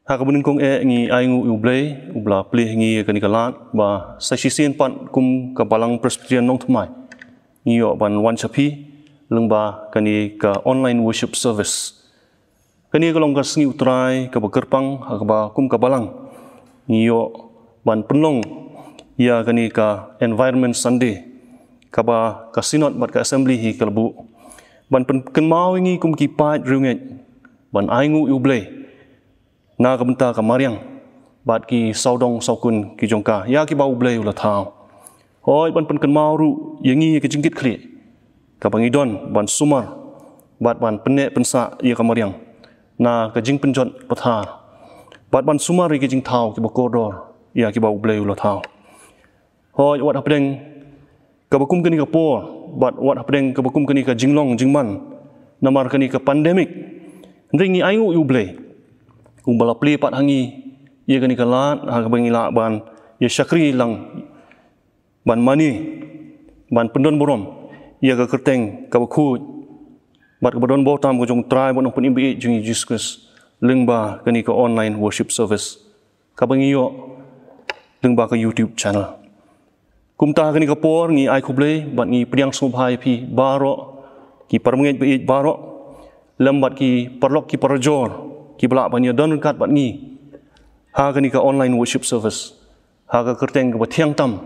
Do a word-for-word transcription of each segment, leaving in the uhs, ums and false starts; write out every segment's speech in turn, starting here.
Ha kaba nyngkong eh ngi ainguh ïa U Blei, uba la plie ïa ngi ïa kane ka lad, ba sa shisien pat kum ka Balang Presbyterian Nongthymmai ngi ïoh ban wan sha phi lyngba kane ka online worship service. Kane ka long ka sngi U Trai kaba kyrpang, ha kaba kum ka Balang ngi ïoh ban pynlong ïa kane ka Environment Sunday, kaba ka Synod bad ka Assembly hi ka la buh ban pynkynmaw ïa ngi kum ki paid riewngeit ban ainguh ïa U Blei na ka bynta ka mariang bad ki sawdong sawkun ki jong ka, ïa kiba U Blei u la thaw. Hooid, ban pynkynmaw ruh ïa ngi ïa ka jingkitkhlieh kaba ngi don ban sumar bad ban pynneh pynsah ïa ka mariang na ka jingpynjot pathar, bad ban sumar ïa ki jingthaw kiba kordor ïa kiba U Blei u la thaw. Hooid, wat hapdeng kaba kum kane ka por, bad wat hapdeng kaba kum kane ka jinglong jingman namar kane ka pandemic, hynrei ngi ainguh ïa U Blei uba la plie pat ha ngi ïa kane ka lad, ha kaba ngi lah ban ïa shakri lang, ban mane, ban pyndon burom ïa ka kyrteng kaba khuid bad kaba don bor tam ka jong U Trai bad Nongpynim ba-ïeit jong ngi Jisu Khrist lyngba kane ka online worship service kaba ngi ïoh lyngba ka YouTube channel. Kumta ha kane ka por ngi ai khublei bad ngi pdiang sngewbha ïa phi baroh, ki parabangeit ba-ïeit baroh, lem bad ki paralok ki parajor kiba lah ban ïadon ryngkat bad ngi ha kane ka online worship service, ha ka kyrteng kaba thiang tam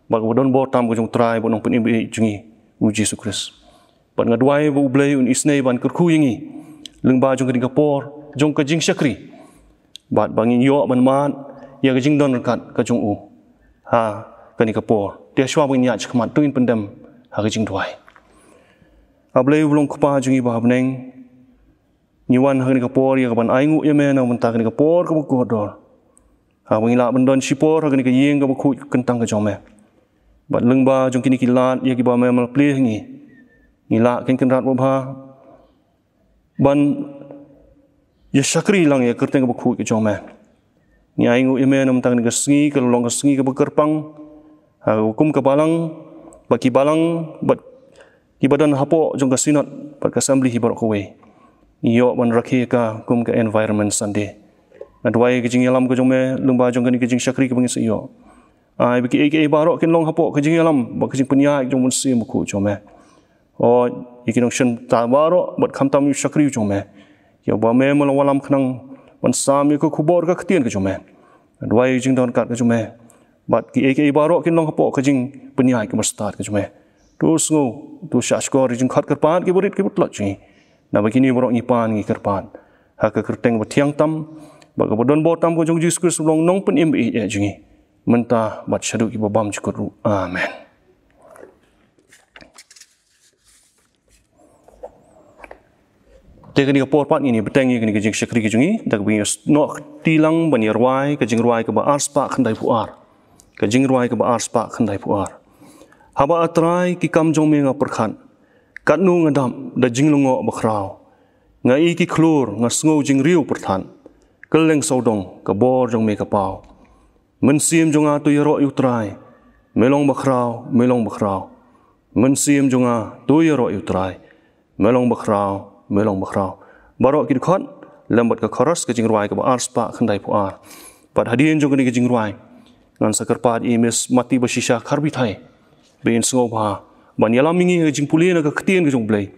bad kaba don bor tam ka jong U Trai bad Nongpynim ba-ïeit jong ngi U Jisu Khrist. Bad nga duwai ba U Blei un isynei ban kyrkhu ïa ngi lyngba jong kane ka por jong ka jingshakri, bad ba ngin ïoh ban mad ïa ka jingdon ryngkat ka jong u ha kane ka por. Te shuwa ba ngin ïaid shakhmat, to ngin pyndem ha ka jingduwai. A Blei uba long Kpa jong ngi ba ha bneng, ngi wan ha kane ka por ïa kaban ainguh ïa me na ka bynta kane ka por kaba kordor, ha kaba ngi lah ban don shipor ha kane ka ïing kaba khuid kyntang ka jong me. Bad lyngba jong kine ki lad ïa kiba me la plie ha ngi, ngi lah, Kynrad Kynrad babha, ban ïa shakri lang ïa ka kyrteng kaba khuid ka jong me. Ngi ainguh ïa me na ka bynta kane ka sngi, ka la long ka sngi kaba kyrpang ha kaba kum ka Balang, bad ki Balang bad kiba don hapoh jong ka Synod bad ka Assembly hi baroh kawei, ngi ïoh ban rakhe ïa ka kum ka Environment Sunday. Nga duwai ka jingïalam ka jong me lyngba jong kane ka jingshakri kaba ngin sa ïoh. Ai ba kiei kiei baroh kin long hapoh ka jingïalam bad ka jingpynïaid jong U Mynsiem Bakhuid jong me. Hooid, ïa ki nongshim bynta baroh bad khamtam ïa u shakri jong me, ïa uba me me la wallam khnang ban sam ïa ka khubor ka ktien ka jong me. Nga duwai ïa ka jingdon ryngkat ka jong me bad kiei kiei baroh kin long hapoh ka jingpynïaid kaba stad ka jong me. To sngew, to shahshkor ïa ka jingkhot kyrpad kiba rit kiba tlot jong ngi. Naba kine baroh ngi pan ngi kyrpad ha ka kyrteng ba thiang tam bad kaba don bor tam ka jong U Jisu Khrist uba long Nongpynim ba-ïeit jong ngi, mynta bad shaduh kiba bymjukut ruh. Amen. Te kane ka por pat ngin ïa bteng ïa kane ka jingshakri ka jong ngi da kaba ngin ïa snoh kti lang ban ïa rwai ka jingrwai kaba arspah khyndaiphew ar. Ka jingrwai kaba arspah khyndaiphew ar. Haba, A Trai, ki kam jong me nga pyrkhat, katno nga dap da jinglyngngoh bakhraw. Nga i ki khlur, nga sngew jingriew pyrthat, kylleng sawdong ka bor jong me ka paw. Mynsiem jong nga, to ïaroh ïa U Trai, me long bakhraw, me long bakhraw. Mynsiem jong nga, to ïaroh ïa U Trai, me long bakhraw, me long bakhraw. Baroh ki dkhot lem bad ka chorus ka jingrwai kaba arspah khyndaiphew ar. Bad hadien jong kane ka jingrwai, ngan sa kyrpad ïa i Miss Mati Bashisha Kharbithai ba in sngewbha ban ïalam ïa ngi ha ka jingpule na ka ktien ka jong U Blei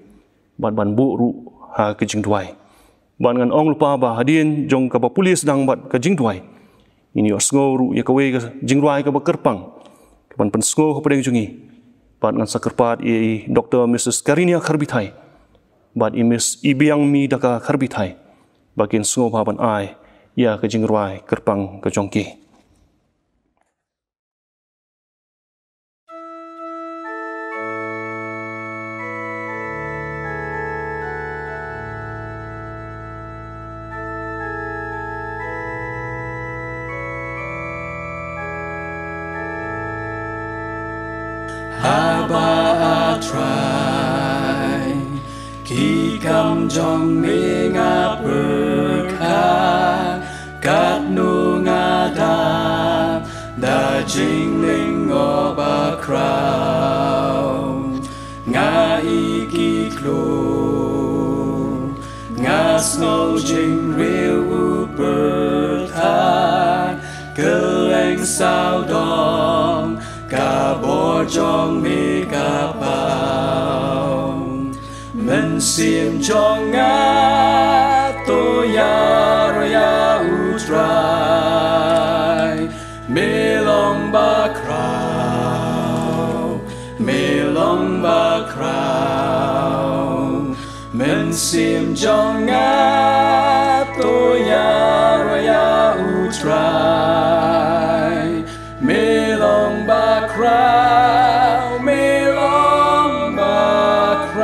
bad ban buh ruh ha ka jingduwai. Bad ngan ong lypa ba hadien jong kaba pule sdang bad ka jingduwai, ngin ïohsngew ruh ïa kawei ka jingrwai kaba kyrpang kaban pynsngew hapdeng jong ngi. Bad ngan sa kyrpad ïa i Doctor Missus Karinia Kharbithai bad i Miss Ibiangmi Daka Kharbithai ba kin sngewbha ban ai ïa ka jingrwai kyrpang ka jong ki. Haba, A Trai, ki kam jong me nga pyrkhat, katno nga dap da jinglyngngoh bakhraw. Nga i ki khlur, nga sngew jingriew u pyrthat. Sawdong ka bor jong me ka paw. Mynsiem jong nga to ïaroh ïa U Trai. Me long bakhraw, me long bakhraw. Mynsiem jong nga to ïaroh ïa U Trai. Me long bakhraw, me long bakhraw.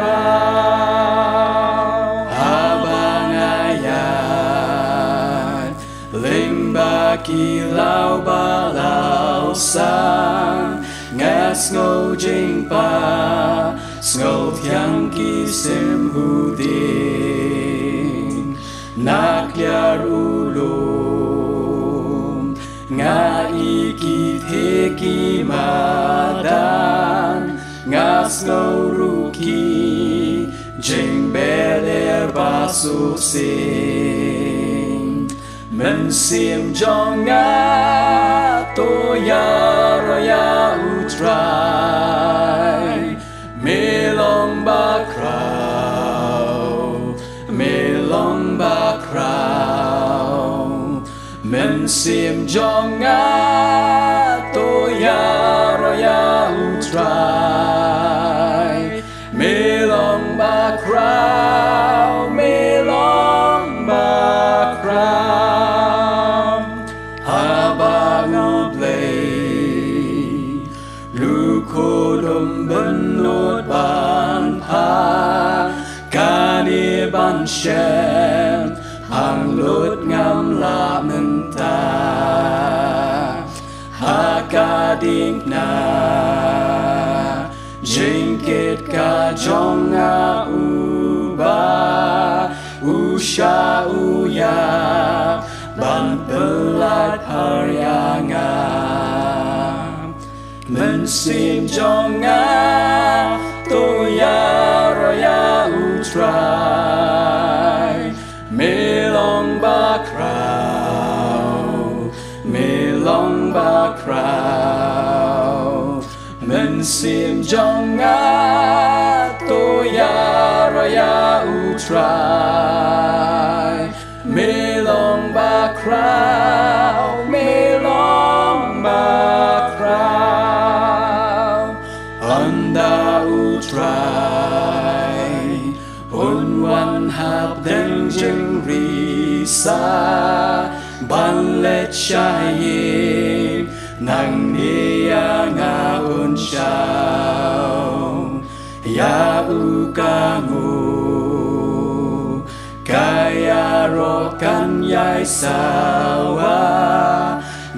Haba nga ïaid lyngba ki law ba law san, nga sngew jingpang, sngew thiang ki sim u dieng. Na kliar u lum, nga i ki thik ki madan, nga sngew ruh ki jingbeler ba suhsing. Mynsiem jong nga to ïaroh ïa U Trai. Me long bakhraw, me long bakhraw. Mynsiem jong nga to ïaroh ïa U Trai. Me long bakhraw, me long bakhraw. Haba U Blei, u khun um bynnud ban phah, kane ban shem, hanglut ngam lah mynta. Ha ka diengphna jingkit ka jong nga, uba u shah u ïap ban pyllait phar ïa nga. Mynsiem jong nga to ïaroh ïa U Trai. Me long bakhraw, me long bakhraw. Mynsiem jong nga to ïaroh ïa U Trai. Me long bakhraw, me long bakhraw. Ynda U Trai un wan hapdeng jingri sa ban leit sha ïing, nangne ïa nga un shaw. Ïa u ka nguh, ka ïaroh kan ïai sawa,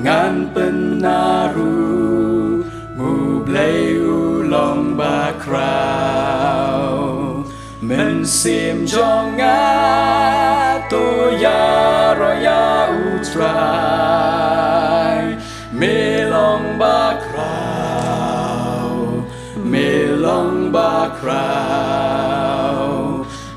ngan pynnaroh, U Blei u long bakhraw. Mynsiem jong nga to ïaroh ïa U Trai. Me long bakhraw, me long bakhraw.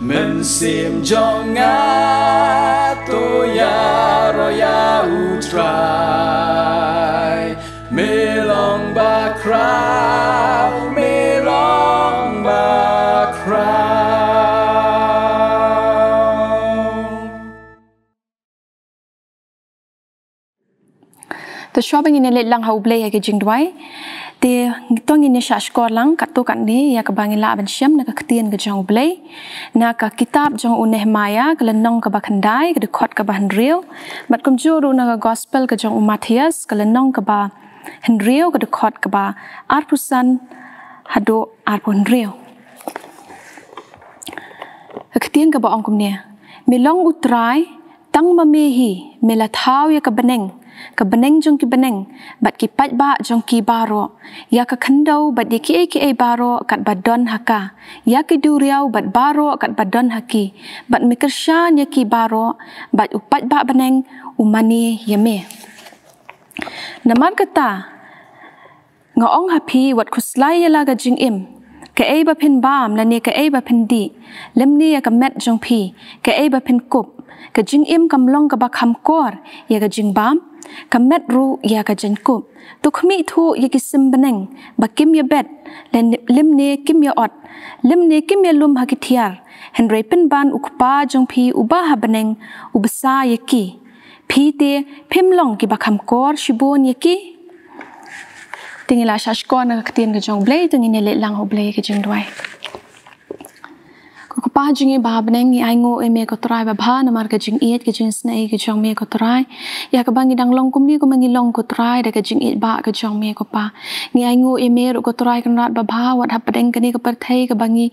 Mynsiem jong nga to ïaroh ïa U Trai. Me long bakhraw, me long bakhraw. Te shuwa ba ngin ïa leit lang ha U Blei ha ki jingduwai, te to ngin ïa shah shkor lang katto katne ïa kaba ngi lah ban shem na ka ktien ka jong U Blei, na ka kitab jong u Nehemaïah, ka lynnong kaba khyndai, ka dkhot kaba hynriew, bad kumjuh ruh na ka gospel ka jong u Mathaios, ka lynnong kaba hynriew, ka dkhot kaba arphew san haduh arphew hynriew. Ka ktien kaba ong kumne: Me long U Trai, tang ma me hi me la thaw ïa ka bneng, ka bneng jong ki bneng, bad ki paidbah jong ki baroh, ïa ka khyndew bad ïa kiei kiei baroh katba don ha ka, ïa ki duriaw bad baroh katba don ha ki, bad me kyrshan ïa ki baroh, bad u paidbah bneng u mane ïa me. Namar kata, nga ong ha phi, wat khuslai ïa la ka jingim, kaei ba phin bam lane kaei ba phin dih, lymne ïa ka met jong phi, kaei ba phin kup. Ka jingim kam long kaba kham kor ïa ka jingbam? ka met ruh ïa ka jingkup. To khmih thuh ïa ki sim bneng ba kim ïa bet, lymne kim ïa ot, lymne kim ïa lum ha ki thiar, hynrei pynban U Kpa jong phi uba ha bneng u bsa ïa ki. Phi te phim long kiba kham kor shibun ïa ki? Te ngi la shah shkor na ka ktien ka jong U Blei, to ngin ïa leit lang ha U Blei ka jingduwai. Ko Kpa jong ngi ba ha bneng, ngi ainguh ïa me ko Trai babha namar ka jingïeit ka jingisynei ka jong me ko Trai, ïa kaba ngi dang long kumne kumba ngi long ko Trai da ka jingïeit ba ka jong me ko Pa. Ngi ainguh ïa me ruh ko Trai Kynrad babha, wat hapdeng kane ka pyrthei kaba ngi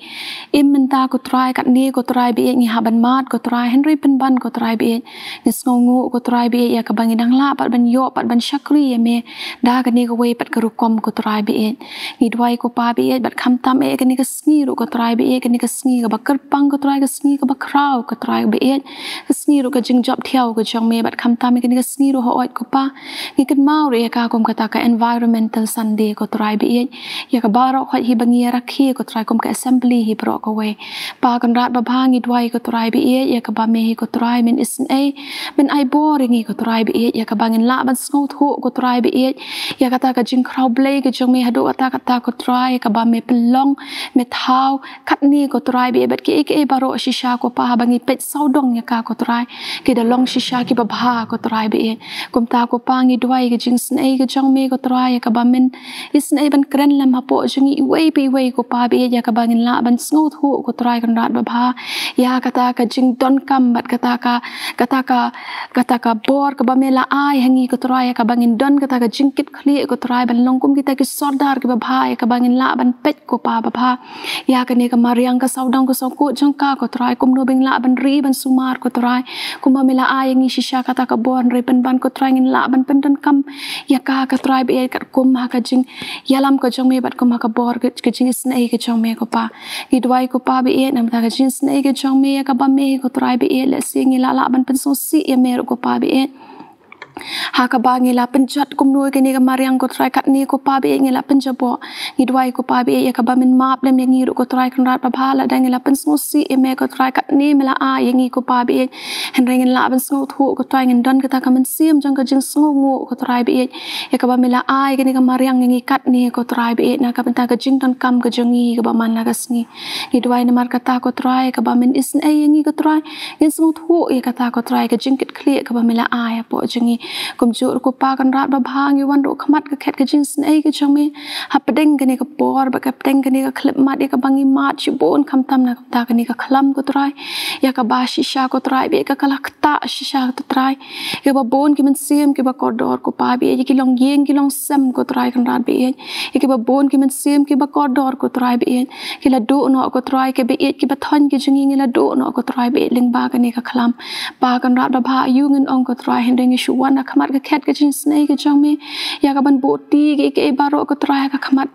im mynta ko Trai, katne ko Trai baieit ngi hap ban mad ko Trai, hynrei pynban ko Trai baieit ngi sngewnguh ko Trai baieit ïa kaba ngi dang lah pat ban ïoh pat ban shakri ïa me da kane kawei pat ka rukom ko Trai baieit. Ngi duwai ko Pa baieit bad khamtam ïa kane ka sngi ruh ko Trai baieit, kane ka sngi kaba kyrpang ko Trai, ka sngi kaba khraw ko Trai baieit, ka sngi ruh ka jingjop thiaw ka jong me, bad khamtam ïa kane ka sngi ruh hooid ko Pa, ngi kynmaw ruh ïa ka kum kata ka Environmental Sunday ko Trai baieit, ïa ka baroh khoit hi ba ngi ïa rakhe ko Trai kum ka assembly hi baroh kawei. Pa Kynrad babha, ngi duwai ko Trai baieit ïa kaba me hi ko Trai men isynei, men ai bor ïa ngi ko Trai baieit, ïa kaba ngin lah ban sngewthuh ko Trai baieit ïa kata ka jingkhraw Blei ka jong me, haduh katta katta ko Trai, ïa kaba me pynlong, me thaw katne ko Trai baieit, bad kiei kiei baroh shisha ko Pa, haba ngi peit sawdong ïa ka ko Trai, ki da long shisha kiba bha ko Trai baieit. Kumta ko Pa, ngi duwai ka jingisynei ka jong me ko Trai, ïa kaba men isynei ban kren lem hapoh jong ngi iwei pa iwei ko Pa baieit, ïa kaba ngin lah ban sngewthuh ko Trai Kynrad babha ïa kata ka jingdonkam bad kata ka, kata ka, kata ka bor kaba me la ai ha ngi ko Trai, ïa kaba ngin don kata ka jingkitkhlieh ko Trai ban long kum kita ki sordar kiba bha, ïa kaba ngin lah ban peit ko Pa babha ïa kane ka mariang ka sawdong ka sawkut jong ka ko Trai, kumno ba ngin lah ban ri ban sumar ko Trai, kumba me la ai ïa ngi shisha kata ka bor, hynrei pynban ko Trai ngin lah ban pyndonkam ïa ka ko Trai baieit katkum ha ka jingïalam ka jong me bad kum ha ka bor ka, ka jingisynei ka jong me ko Pa. Ngi duwai ko Pa baieit namar ka jingisynei ka jong me ïa kaba me ko Trai baieit, lehse ngi la lah ban pynsngewsih ïa me ruh ko Pa baieit ha kaba ngi la pynjot kumno ïa kane ka mariang ko Trai, katne ko Pa baieit ngi la pynjaboh. Ngi duwai ko Pa baieit ïa kaba men map lem ïa ngi ruh ko Trai Kynrad babha, lada ngi la pynsngewsih ïa me ko Trai, katne me la ai ïa ngi ko Pa baieit, hynrei ngin lah ban sngewthuh ko Trai, ngin don kata ka mynsiem jong ka jingsngewnguh ko Trai baieit, ïa kaba me la ai kane ka mariang ïa ngi katne ko Trai baieit, na ka bynta ka jingdonkam ka jong ngi kaba man la ka sngi. Ngi duwai namar kata ko Trai, kaba men isynei ïa ngi ko Trai, ngin sngewthuh ïa kata ko Trai, ka jingkitkhlieh kaba me la ai hapoh jong ngi. Kumjuh ruh ko Pa Kynrad babha, ngi wan ruh khmat ka khet ka jingisynei ka jong me hapdeng kane ka por bad hapdeng kane ka khyllipmat, ïa kaba ngi mad shibun khamtam na ka bynta kane ka khlam ko Trai, ïa kaba shisha ko Trai baieit ka, ka la ktah shisha ko Trai, ïa kaba bun ki mynsiem kiba kordor ko Pa baieit, ïa ki longïing ki longsem ko Trai Kynrad baieit, ïa kiba bun ki mynsiem kiba kordor ko Trai baieit, ki la duh noh ko Trai, kiba ïeit kiba thoiñ ki jong ngi, ngi la duh noh ko Trai baieit lyngba kane ka khlam. Pa Kynrad babha, aïu ngin ong ko Trai, hynrei ngi shu wan ha khmat ka khet ka jingisynei ka jong me, ïa kaban buh ti kiei kiei baroh ko Trai ha ka khmat,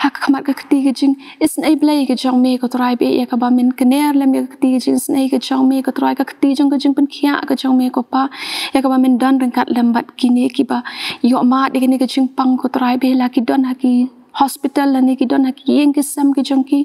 ha ka khmat ka kti ka jingisynei Blei ka jong me ko Trai baieit, ïa kaba men kner lem ïa ka kti ka jingisynei ka jong me ko Trai, ka kti jong ka jingpynkhiah ka jong me ko Pa, ïa kaba men don ryngkat lem bad kine kiba ïoh mad ïa kane ka jingpang ko Trai baieit, la ki don ha ki hospital lane ki don ha ki ïing ki sem ki jong ki.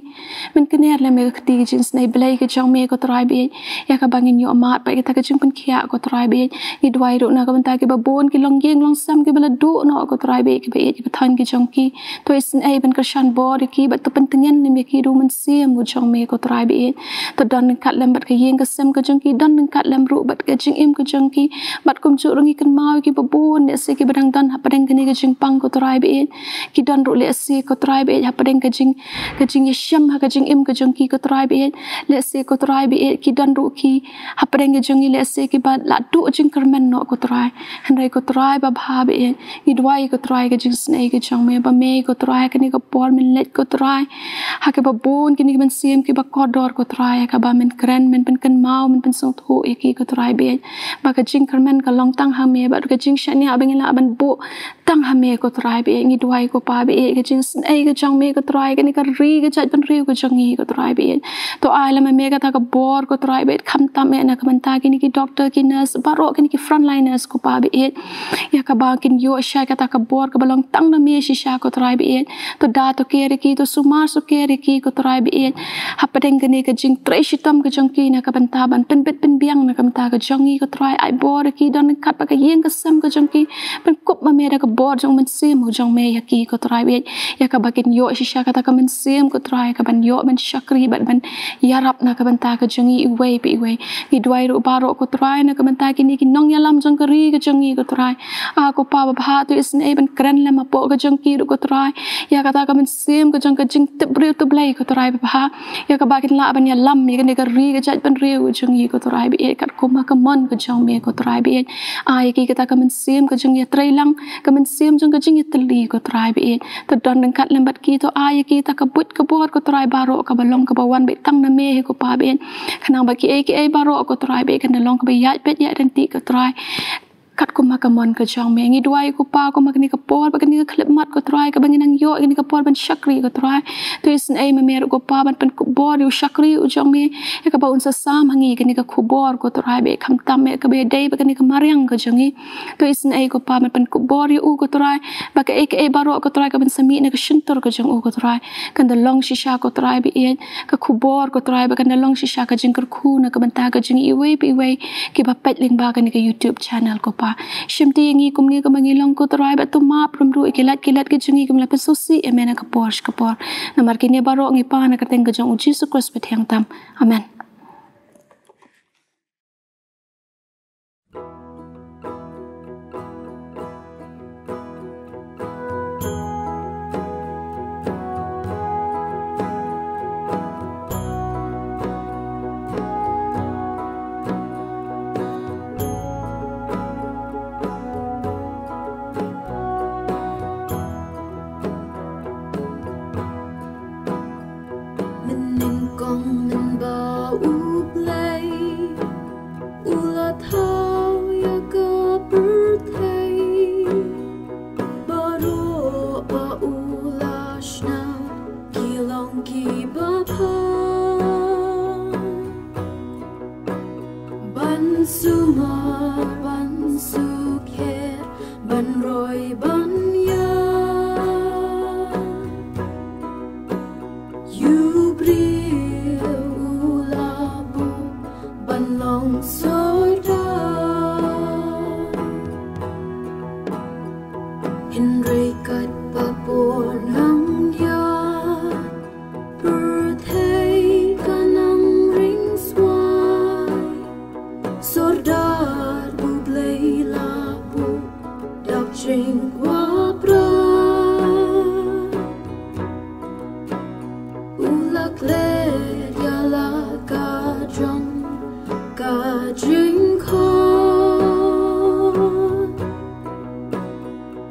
Men kner lem ïa ka kti ka jingisynei Blei ka jong me ko Trai baieit, ïa kaba ngin ïoh mad pat ïa kata ka jingpynkhiah ko Trai baieit. Ngi duwai ruh na ka bynta kiba bun ki longïing longsem kiba la duh noh ko Trai baieit, kiba ïeit kiba thoiñ ki jong ki. To isynei ban kyrshan bor ïa ki bad to pyntngen lem ïa ki da u Mynsiem u jong me ko Trai baieit. To don ryngkat lem bad ka ïing ka sem ka jong ki, don ryngkat lem ruh bad ka jingim ka jong ki. Bad kumjuh ruh ngi kynmaw ïa kiba bun lehse kiba dang don hapdeng kane ka jingpang ko Trai baieit. Ki don ruh lehse ko Trai baieit hapdeng ka jing, ka jingïashem ha ka jingim ka jong ki ko Trai baieit. Lehse ko Trai baieit ki don ruh ki hapdeng ka jong ngi lehse kiba la duh jingkyrmen noh ko Trai. Hynrei ko Trai babha baieit, ngi duwai ko Trai ka jingisynei ka jong me, ba me ko Trai kane ka por men leit ko Trai ha kiba bun kine ki mynsiem kiba kordor ko Trai, ha kaba men kren, men pynkynmaw, men pynsngewthuh ïa ki ko Trai baieit, ba ka jingkyrmen ka long tang ha me, bad ka jingshaniah ba ngin lah ban buh tang ha me ko Trai baieit. Ngi duwai ko Pa baieit, ka jingsnei ka jong me ko Trai, kane ka ri ka jaitbynriew ka jong ngi ko Trai baieit. To ai lem ma me kata ka bor ko Trai baieit, khamtam eh na ka bynta kine ki doctor, ki nurse, baroh kine ki frontliners ko Pa baieit. Ïa kaba kin ïoh shisha kata ka bor kaba long tang na me shisha ko Trai baieit. To da to ker ïa ki, to sumar sukher ïa ki ko Trai baieit. Hapdeng kane ka jingtrei shitom ka jong ki na ka bynta ban pynbit pynbiang na ka bynta ka jong ngi ko Trai, ai bor ïa ki, don ryngkat bad ka ïing ka sem ka jong ki. Pynkup ma me da ka bor jong u Mynsiem u jong me ïa ki ko Trai baieit. Ïa kaba kin ïoh shisha kata ka mynsiem ko Trai, kaban ïoh ban shakri bad ban ïarap na ka bynta ka jong ngi iwei pa iwei. Ngi duwai ruh baroh ko Trai na ka bynta kine ki nongïalam jong ka ri ka jong ngi ko Trai. A ko Pa babha, to isynei ban kren lem hapoh ka jong ki ruh ko Trai. Ïa kata ka mynsiem ka jong ka jingtip briew tip Blei ko Trai babha. Ïa kaba kin lah ban ïalam ïa kane ka ri ka jaitbynriew ka jong ngi ko Trai baieit, katkum ha ka mon ka jong me ko Trai baieit. Ai ïa ki kata ka mynsiem ka jingïatreilang, ka mynsiem jong ka jingïatylli ko Trai baieit. To don ryngkat lem bad ki, to ai ïa ki kata ka buit ka bor ko Trai baroh kaba long kaba wan beit tang na me hi ko Pa baieit. Khnang ba kiei kiei baroh ko Trai baieit kan da long kaba ïaid beit ïaid ryntih ko Trai. Katkum ha ka mon ka jong me ngi duwai ko Pa, kum ha kane ka por bad kane ka khyllipmat ko Trai, kaba ngi nang ïoh ïa kane ka por ban shakri ko Trai. To isynei ma me ruh ko Pa ban pynkup bor ïa u shakri u jong me, ïa kaba un sa sam ha ngi kane ka khubor ko Trai baieit, khamtam eh kaba ïadei bad kane ka mariang ka jong ngi. To isynei ko Pa ban pynkup bor ïa u ko Trai, ba kaei kaei baroh ko Trai kaban sa mih na ka shyntur ka jong u ko Trai, kan da long shisha ko Trai baieit ka khubor ko Trai, ba kan da long shisha ka jingkyrkhu na ka bynta ka jong ngi iwei pa iwei kiba peit lyngba kane ka YouTube channel ko Pa. Shim ti ïa ngi kumne kumba ngi long ko Trai, bad to map lem ruh ïa ki lait ki lait ka jong ngi kumba la pynsngewsih ïa me na ka por sha ka por. Namar kine baroh ngi pan ha ka kyrteng ka jong u Jisu Khrist ba thiang tam. Amen. Mynnyngkong mynba U Blei u la thaw ïa ka pyrthei, baroh ba u la shna ki long kiba bha. Ban sumar, ban sukher, ban roi, ban ïa ïa u briew u la buh ban long sordar. Hynrei katba por nang ïaid, pyrthei ka nang ring swai. Sordar U Blei la buh da ka jingkwah bha. U la klet ïa la ka jong ka jingkhot.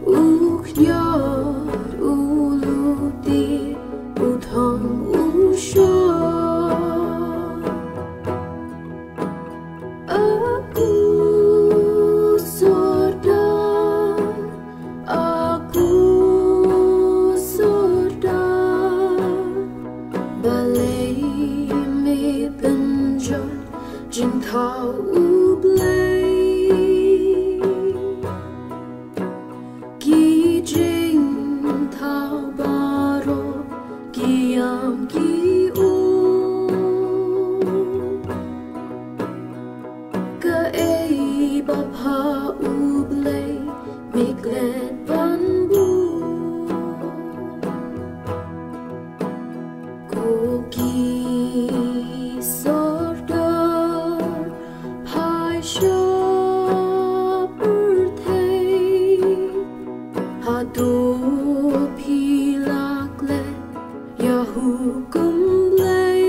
U khñiot, u lute, u thong, u shong. A ko sordar, a ko sordar, balei me pynjot jingthaw U Blei? Ki jingthaw baroh ki ïam ki um. Kaei ba bha U Blei me klet ban buh. Ko ki sordar, phai sha pyrthei. Hato phi la klet ïa hukum Blei?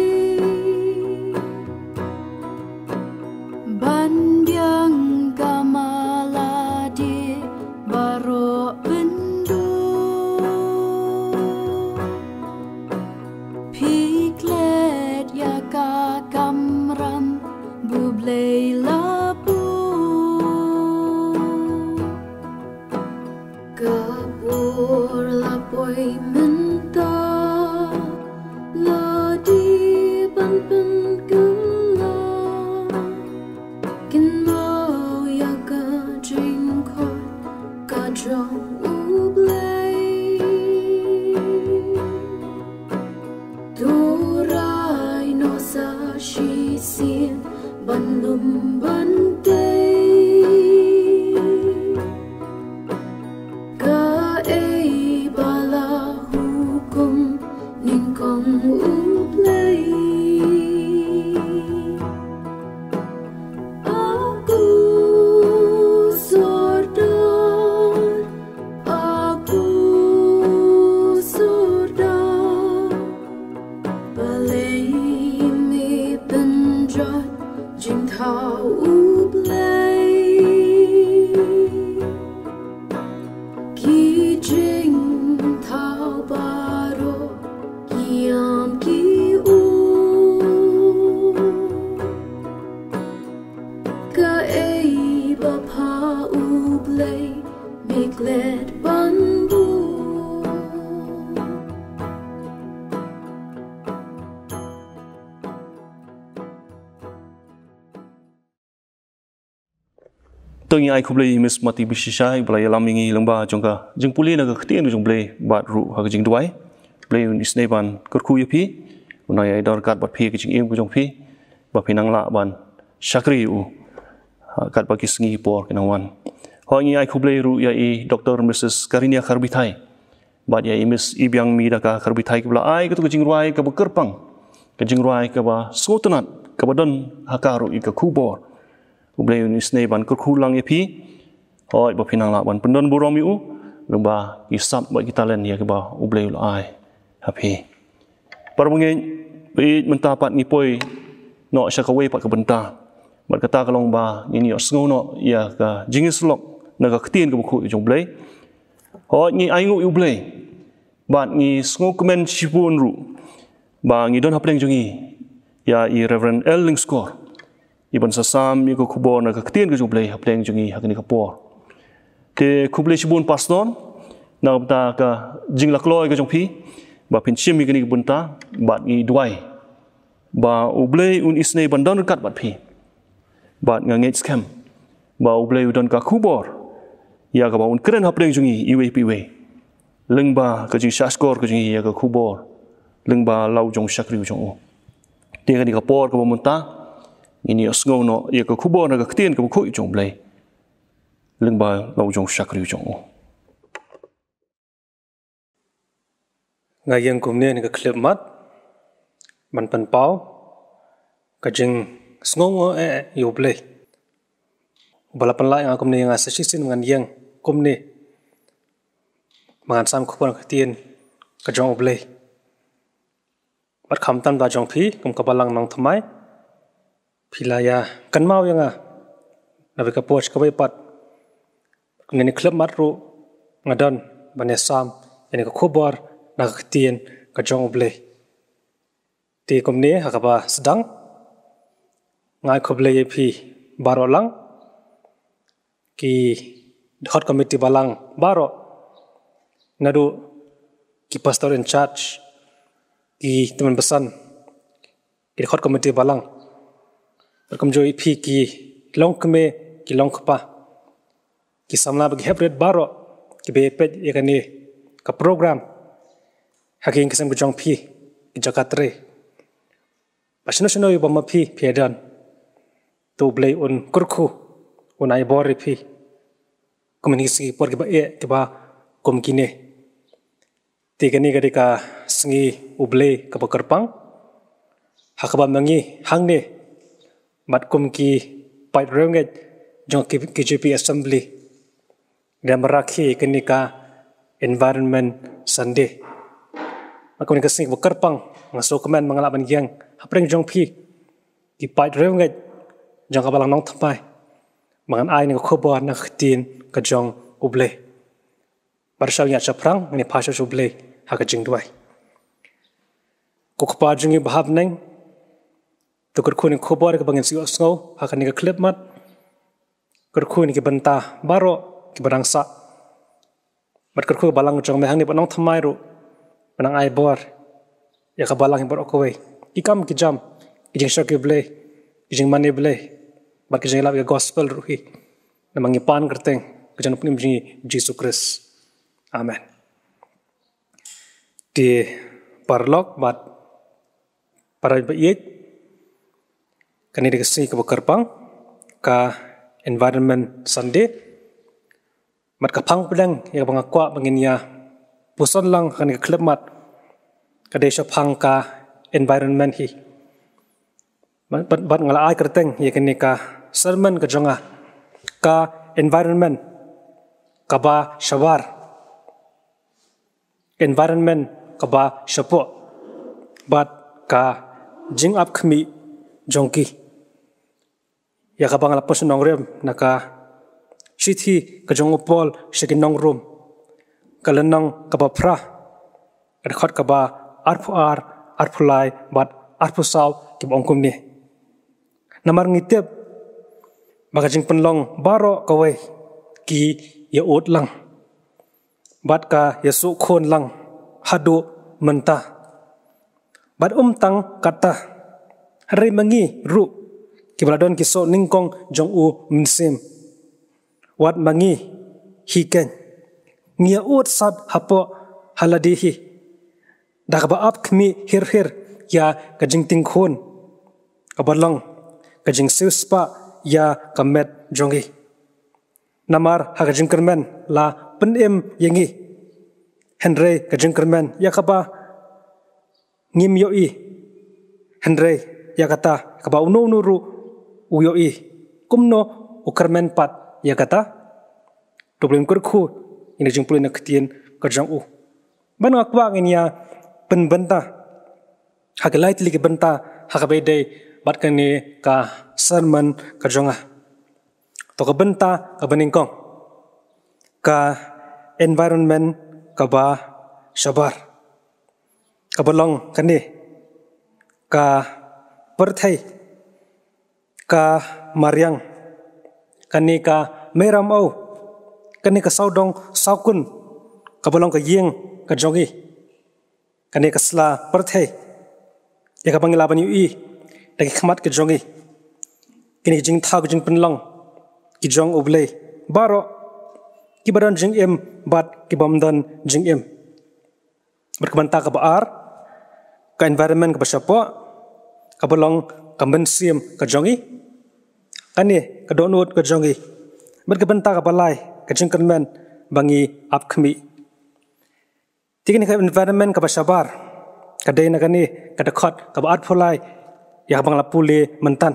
Ban biang ka mala die baroh bynriew. Phi klet ïa ka kamram ba U Blei la buh. Ka Mynta la dei ban pynkylla, kynmaw ïa ka jingkhot ka jong U Blei. To rai noh sa shisien ban lum ban tei. Kaei ba la hukum nyngkong U Blei? A ku sordar, a ku sordar, balei me pynjot jingthaw U Blei? Ki jingthaw baroh ki ïam ki u. Kaei ba pha U Blei me klet ban buh? To ngi ai khublei ïa i Miss Mati Bishishai ba la ïalam ïa ngi lyngba jong ka jingpule na ka ktien ka jong U Blei bad ruh ha ka jingduwai. U Blei un isynei ban kyrkhu ïa phi, un ai ïa i dorkat bad phi ka jingim ka jong phi, ba phin nang lah ban shakri ïa u ha katba ki sngi por ki nang wan. Hooid, ngi ai khublei ruh ïa i Doctor Mrs Karinia Kharbithai bad ïa i Miss Ibiang Midaka Kharbithai kiba la ai katto ka jingrwai kaba kyrpang, ka jingrwai kaba sngewtynnat, kaba don ha ka ruh ïa ka khubor. U Blei un isynei ban kyrkhu lang ïa phi. Hooid, ba phin nang lah ban pyndon burom ïa u lyngba ki sap bad ki talent ïa kiba U Blei u la ai ha phi. Para bangeit, ba ïeit mynta pat ngi poi noh sha kawei pat ka bynta. Bad kata ka long ba ngin ïohsngew noh ïa ka jingïasyllok na ka ktien kaba khuid ka jong U Blei. Hooid, ngi ainguh ïa U Blei bad ngi sngewkmen shibun ruh ba ngi don hapdeng jong ngi ïa i Reverend L Lyngskor, i ban sa sam ïa ka khubor na ka ktien ka jong U Blei hapdeng jong ngi ha kane ka por. Te khublei shibun Pastor na ka bynta ka jinglakloi ka jong phi ba phin shim ïa kane ka bynta, bad ngi duwai ba U Blei un isynei ban don ryngkat bad phi. Bad nga ngeit skhem ba U Blei u don ka khubor ïa kaba un kren hapdeng jong ngi iwei pa iwei, lyngba ka jingshahshkor ka jong ngi ïa ka khubor lyngba la u jong u shakri u jong u. Te kane ka por kaba mynta ngin ïohsngew noh ïa ka khubor na ka ktien kaba khuid jong U Blei lyngba la u jong u shakri u jong u. Nga ïeng kumne na ka khyllipmat ban pynpaw ka jingsngewnguh eh ïa U Blei uba la pynlah ïa nga kumne, ïa nga sa shisien ngan ïeng kumne ba ngan sam khubor na ka ktien ka jong U Blei. Bad khamtam da jong phi kum ka Balang Nongthymmai, phi la ïa kynmaw ïa nga na kawei ka por sha kawei pat. Kumne na ka khyllipmat ruh nga don ban ïa sam ïa kane ka khubor na ka ktien ka jong U Blei. Te kumne ha kaba sdang, nga ai khublei ïa phi baroh lang, ki dkhot committee balang baroh, naduh ki pastor in charge, ki tymmen basan, ki dkhot committee balang, bad kumjuh ïa phi ki longkmie, ki longkpa, ki samla bad ki heprit baroh kiba ïa peit ïa kane ka program ha ki ïing ki sem ka jong phi, ki jaka trei. Bad shano shano ïa ba ma phi phi ïa don, to U Blei un kyrkhu, un ai bor ïa phi kum ha kine ki sngi por kiba eh kiba kum kine. Te kane ka dei ka sngi U Blei kaba kyrpang ha kaba ma ngi hangne bad kum ki paid riewngeit jong ki, ki K J P Assembly, da ma rakhe kane ka Environment Sunday. Bad kum kane ka sngi kaba kyrpang, nga sngewkmen ba nga lah ban ïeng hapdeng jong phi ki paid riewngeit jong ka Balang Nongthymmai ba ngan ai ïa ka khubor na ka ktien ka jong U Blei. Bad sha u ñiad shaphrang ngin ïa phah sha U Blei ha ka jingduwai. Ko Kpa jong ngi ba ha bneng, to kyrkhu ïa kane ka khubor kaba ngin sa ïohsngew ha kane ka khyllipmat. Kyrkhu ïa ki bynta baroh kiba dang sah. Bad kyrkhu ka balang jong me hangne bad nongthymmai ruh ban nang ai bor ïa ka balang hi baroh kawei. Ki kam ki jam, ki jingshakri Blei, ki jingmane Blei, bad ki jingïalap ïa ka gospel ruh hi. Namar ngi pan kyrteng ka jong u Nongpynim jong ngi Jisu Khrist. Amen. Te paralok bad para baieit, kane dei ka sngi kaba kyrpang, ka Environment Sunday. Bad ka phang pdeng ïa kaba nga kwah ba ngin ïa puson lang ha kane ka khyllipmat ka dei shaphang ka environment hi. Bad, bad, bad nga la ai kyrteng ïa kane ka sermon ka jong nga, ka environment kaba shabar, environment kaba shapoh, bad ka jingap khmih jong ki. Ïa kaba nga la pynshong nongrim na ka shithi ka jong u Paul sha ki nong Rom, ka lynnong kaba phra, ka dkhot kaba arphew ar, arphew lai bad arphew saw, kiba ong kumne. Namar ngi tip ba ka jingpynlong baroh kawei ki ïa ud lang bad ka ïa suk khun lang haduh mynta. Bad um tang kata, hynrei ma ngi ruh kiba la don ki soh nyngkong jong u Mynsiem, wat ma ngi hi keiñ, ngi ïa ud sat hapoh ha lade hi da kaba ap khmih hir hir ïa ka jingtieng khun, kaba long ka jingsiewspah ïa ka met jong ngi. Namar ha ka jingkyrmen la pynim ïa ngi, hynrei ka jingkyrmen ïa kaba ngim ïohi, hynrei ïa kata kaba uno uno ruh u ïohi, kumno u kyrmen pat ïa kata? To pule, kyrkhu ïa ka jingpule na ka ktien ka jong u. Bad nga kwah ngin ïa pynbynta ha ki lai tylli ki bynta ha kaba ïadei bad kane ka sermon ka jong nga. To ka bynta kaba nyngkong, ka environment kaba shabar, kaba long kane, ka pyrthei ka mariang, kane ka mei ramaw, kane ka sawdong sawkun, kaba long ka ïing ka jong ngi, kane ka sla pyrthei ïa kaba ngi lah ban ïohi da ki khmat ka jong ngi. Kine ki jingthaw ki jingpynlong ki jong U Blei baroh, kiba don jingim bad kibym don jingim. Bad ka bynta kaba ar, ka environment kaba shapoh, kaba long ka mynsiem ka jong ngi, kane ka dohnud ka jong ngi. Bad ka bynta kaba lai, ka jingkyrmen ba ngi ap khmih. Te kane ka environment kaba shabar ka dei na kane ka dkhot kaba arphew lai ïa kaba nga la pule mynta.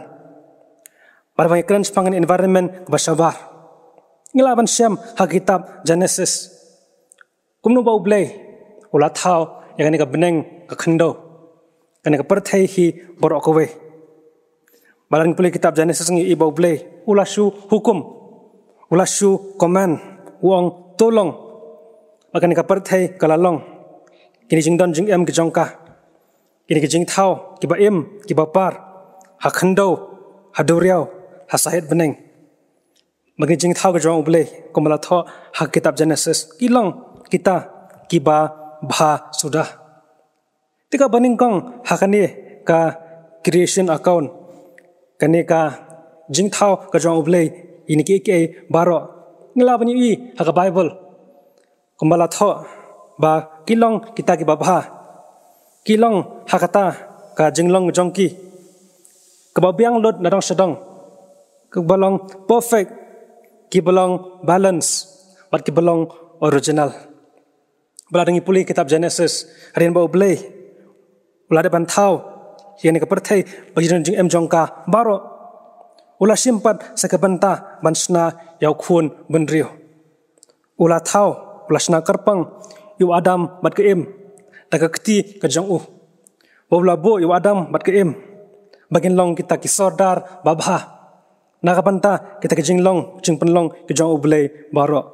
Bad ba ngi kren shaphang kane environment kaba shabar, ngi lah ban shem ha kitab Genesis kumno ba U Blei u la thaw ïa kane ka bneng ka khyndew, kane ka pyrthei hi baroh kawei. Ba la ngi pule kitab Genesis ngi i ba U Blei u la shu hukum, u la shu command, u ong to long. Ba kane ka pyrthei ka la long. Kine jingdon jingem ki jong ka, kine ki jingthaw kiba im kiba par ha khyndew, ha duriaw, ha sahit bneng. Ba kine jingthaw ki jong U Blei kumba la thoh ha kitab Genesis ki long kita kiba bha suda. Te kaba nyngkong ha kane ka creation account, kane ka jingthaw ka jong U Blei, ïa kine kiei kiei baroh ngi lah ban ïohi ha ka Bible kumba la thoh ba ki long kita kiba bha, ki long ha kata ka jinglong jong ki kaba biang lut na dong sha dong, kiba long perfect, kiba long balance, bad kiba long original. Ba la dang ngi pule kitab Genesis, hadien ba U Blei u la dep ban thaw ïa kane ka pyrthei bad ki jingdon jingem jong ka baroh, u la shim pat sa ka bynta ban shna ïa u khun bynriew. U la thaw, u la shna kyrpang ïa u Adam bad ka Im da ka kti ka jong u, ba u la buh ïa u Adam bad ka Im ba kin long kita ki sordar babha na ka bynta kita ki jinglong jingpynlong ki jong U Blei baroh.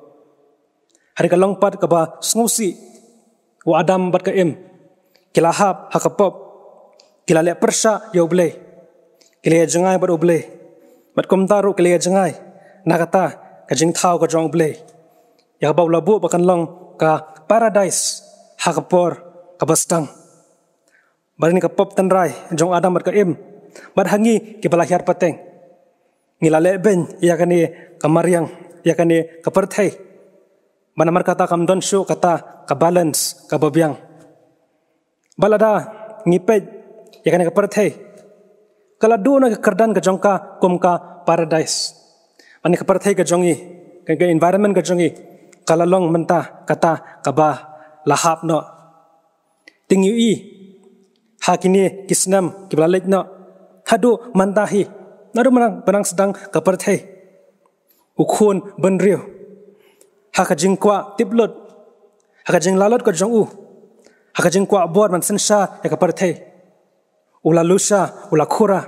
Hadien ka long pat kaba sngewsih, u Adam bad ka Im ki la hap ha ka pop, ki la leh pyrshah ïa U Blei, ki la ïa jngai bad U Blei, bad kumta ruh ki la ïa jngai na kata ka jingthaw ka jong U Blei, ïa kaba u la buh ba kan long ka paradise ha ka por kaba sdang. Bad ïa kane ka pop tynrai jong Adam bad ka Im, bad ha ngi kiba la hiar pateng, ngi la leh beiñ ïa kane ka mariang, ïa kane ka pyrthei. Bad namar kata kam don shuh kata ka balance kaba biang. Bad lada ngi peit ïa kane ka pyrthei, ka la duh na ka kyrdan ka jong ka kum ka paradise. Bad kane ka pyrthei ka jong ngi, ka, ka environment ka jong ngi, ka la long mynta kata kaba la hap noh. Te ngi ïohi ha kine ki snem kiba la leit noh, haduh mynta hi, naduh mynta ba nang sdang ka pyrthei, u khun bynriew, ha ka jingkwah tip lut, ha ka jinglalut ka jong u, ha ka jingkwah bor ban synshar ïa ka pyrthei, u la lusha, u la khura,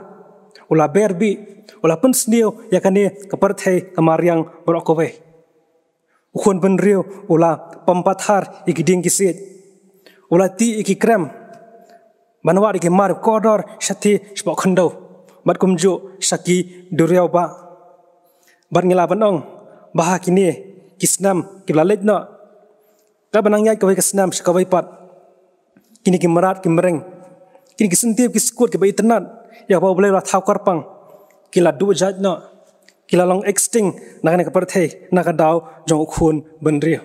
u la berbih, u la pynsniew ïa kane ka pyrthei ka mariang baroh kawei. U khun bynriew u la pom pathar ïa ki dieng ki siej, u la tih ïa ki krem ban wad ïa ki mar kordor shathie shapoh khyndew, bad kumjuh sha ki duriaw bah. Bad ngi lah ban ong ba ha kine ki snem kiba la leit noh, kaba nang ïaid kawei ka snem sha kawei pat, kine ki mrad ki mreng, kine ki syntiew ki skud kiba itynnad ïa kaba U Blei u la thaw kyrpang, ki la duh jait noh, ki la long extinct na kane ka pyrthei na ka daw jong u khun bynriew.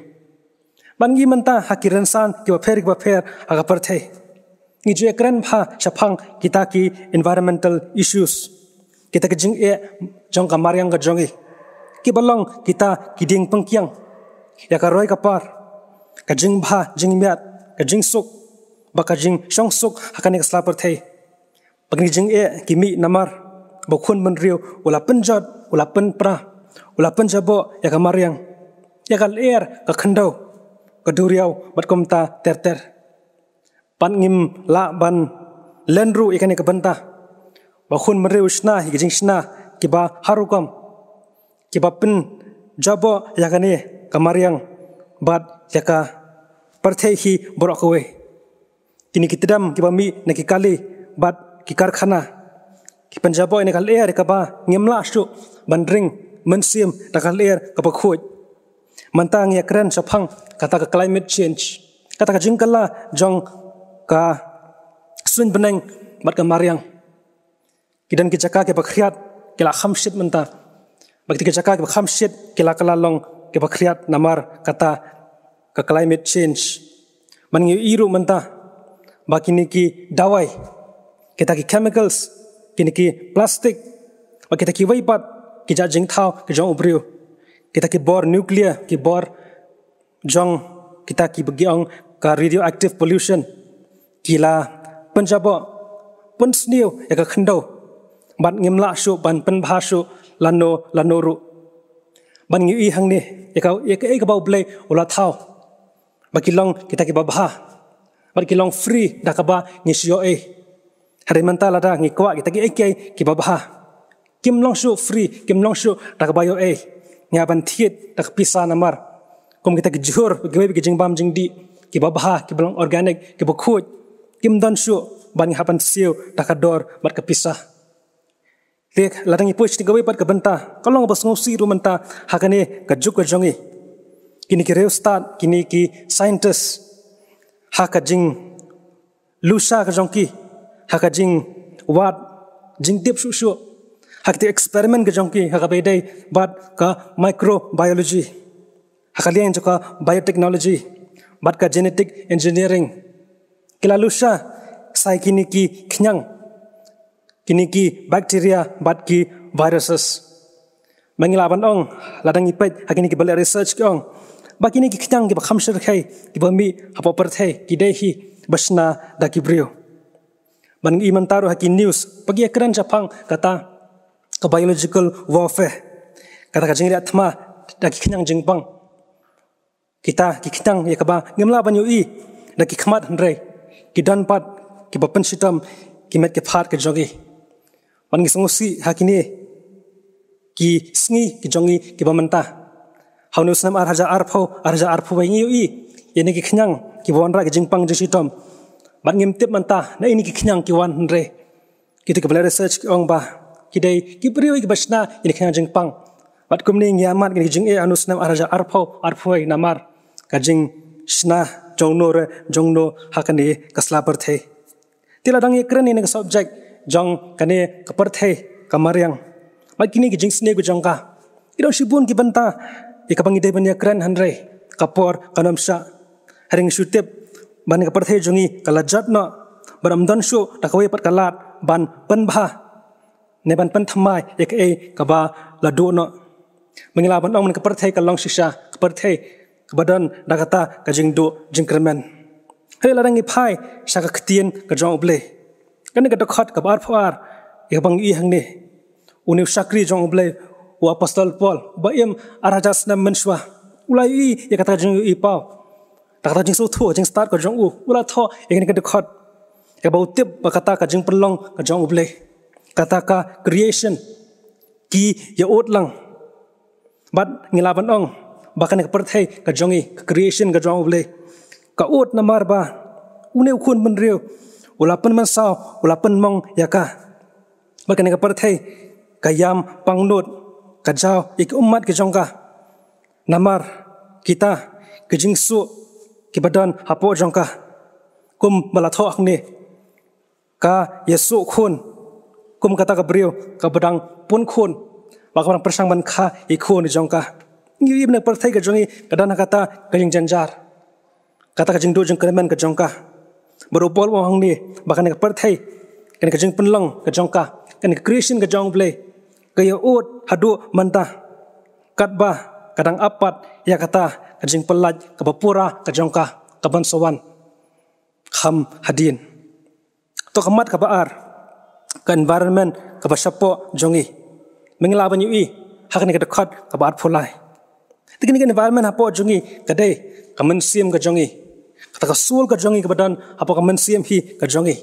Bad ngi mynta ha ki rynsan kiba pher kiba pher ha ka pyrthei, ngi ju ïakren bha shaphang kita ki environmental issues, kita ki jingeh jong ka mariang ka jong ngi, kiba long kita ki dieng pynkiang ïa ka roi ka par, ka jingbha jingmiat, ka jingsuk bad ka jingshongsuk ha kane ka sla pyrthei. Bad kine ki jingeh ki mih namar ba u khun bynriew u la pynjot, u la pynpra, u la pynjaboh ïa ka mariang, ïa ka lyer, ka khyndew, ka duriaw bad kumta ter ter. Bad ngim lah ban len ruh ïa kane ka bynta ba u khun bynriew u shna ïa ki jingshna kiba har rukom, kiba pynjaboh ïa kane ka mariang bad ïa ka pyrthei hi baroh kawei. Kine ki tdem kiba mih na ki kali bad ki karkhana, ki pynjaboh ïa kane ka lyer kaba ngim lah shuh ban ring mynsiem da ka lyer kaba khuid. Mynta ngi ïakren shaphang kata ka climate change, kata ka jingkylla jong ka suiñ bneng bad ka mariang. Ki don ki jaka kiba khriat ki la kham shit mynta, bad kita ki jaka kiba kham shit ki la kylla long kiba khriat namar kata ka climate change. Bad ngi ïohi ruh mynta ba kine ki dawai, kita ki chemicals, kine ki plastik, bad kita kiwei pat ki jait jingthaw ki jong u briew, kita ki bor nuclear, ki bor jong kita kiba ngi ong ka radioactive pollution, ki la pynjaboh, pynsniew ïa ka khyndew, bad ngim lah shuh ban pynbha shuh lano lano ruh. Bad ngi ïohi hangne ïa ka, ïa ka, ïa kaba U Blei u la thaw ba ki long kita kiba bha, bad ki long free da kaba ngi shu ïoh ei. Hynrei mynta lada ngi kwah kita kiei kiei kiba bha, kim long shuh free, kim long shuh da kaba ïoh ei. Ngi hap ban thied da ka pisa namar kum kita ki jhur, kiwei ki jingbam jingdih kiba bha, kiba long organic, kiba khuid, kim don shuh ban ngi hap ban siew da ka dor bad ka pisa. Te lada ngi poi sha kawei pat ka bynta, ka long kaba sngewsih ruh mynta ha kane ka juk ka jong ngi. Kine ki riewstad, kine ki scientist, ha ka jing lusha ka jong ki, ha ka jingwad jingtip shuh shuh, ha ka experiment ka jong ki ha kaba ïadei bad ka microbiology, ha ka liang jong ka biotechnology bad ka genetic engineering, ki la lusha sa ïa kine ki khñiang, kine ki bacteria bad ki viruses. Ba ngi lah ban ong, lada ngi peit ha kine kiba leh research ki ong ba kine ki khñiang kiba kham shyrkhei kiba mih hapoh pyrthei ki dei hi ba shna da ki briew. Ba ngi ïohi mynta ruh ha ki news ba ki ïakren shaphang kata ka biological warfare, kata ka jingriah thma da ki khñiang jingpang. Kita ki khñiang ïa kaba ngim lah ban ïohi da ki khmat, hynrei ki don pat kiba pynshitom ki met ki phad ka jong ngi. Bad ngi sngewsih ha kine ki sngi ki jong ngi kiba mynta, ha une u snem ar hajar arphew, ar hajar arphew wei, ngi ïohi ïa kine ki khñiang kiba wanrah ki jingpang jingshitom. Bad ngim tip mynta na ine ki khñiang ki wan, hynrei kito kiba leh research ki ong ba ki dei ki briew kiba shna ïa kine ki khñiang jingpang. Bad kumne ngi ïa mad ïa kine ki jingeh ha une u snem ar hajar arphew, arphew wei namar ka jing shna jongno re jongno ha kane ka sla pyrthei. Te la dang ïakren ïa kane ka subject jong kane ka pyrthei ka mariang. Bad kine ki jingsniew ki jong ka, ki don shibun ki bynta ïa kaba ngi dei ban ïakren, hynrei ka por kam shah. Hynrei ngi shu tip ba kane ka pyrthei jong ngi ka la jot noh, bad ym don shuh da kawei pat ka lad ban pynbha ne ban pynthymmai ïa kaei kaba la duh noh. Ba ngi lah ban ong ba kane ka pyrthei ka long shisha ka pyrthei kaba don da kata ka jingduh jingkyrmen. Hynrei lada ngi phai sha ka ktien ka jong U Blei, kane ka dkhot kaba arphew ar, ïa kaba ngi ïohi hangne, une u shakri jong U Blei, u apostol Paul, ba im ar hajar snem mynshuwa, u la ïohi ïa kata ka jingïohi paw, da kata ka jingsngewthuh jingstad ka jong u, u la thoh ïa kane ka dkhot, ïa kaba u tip ba kata ka jingpynlong ka jong U Blei, kata ka creation, ki ïa ud lang. Bad ngi lah ban ong ba kane ka pyrthei ka jong ngi, ka creation ka jong U Blei, ka ud namar ba une u khun bynriew u la pynmynsaw, u la pynmong ïa ka. Bad kane ka pyrthei ka ïam pangnud, ka jaw ïa ki ummat ki jong ka. Namar kita ki jingsuh kiba don hapoh jong ka. Kumba la thoh hangne, ka ïa suh khun kum kata ka briew kaba dang pun khun, ba ka dang pyrshang ban kha ïa ki khun jong ka. Ngi ïohi ba kane ka pyrthei ka jong ngi ka don ha kata ka jingjynjar, kata ka jingduh jingkyrmen ka jong ka. Bad u Paul u ong hangne ba kane ka pyrthei, kane ka jingpynlong ka jong ka, kane ka creation ka jong U Blei, ka ïa ud haduh mynta, katba ka dang ap pat ïa kata ka jingpyllait kaba pura ka jong ka, kaban sa wan kham hadien. To, ka mat kaba ar, ka environment kaba shapoh jong ngi. Ba ngi lah ban ïohi ha kane ka dkhot kaba arphew lai. Te kane ka environment hapoh jong ngi ka dei ka mynsiem ka jong ngi, kata ka soul ka jong ngi kaba don hapoh ka mynsiem hi ka jong ngi.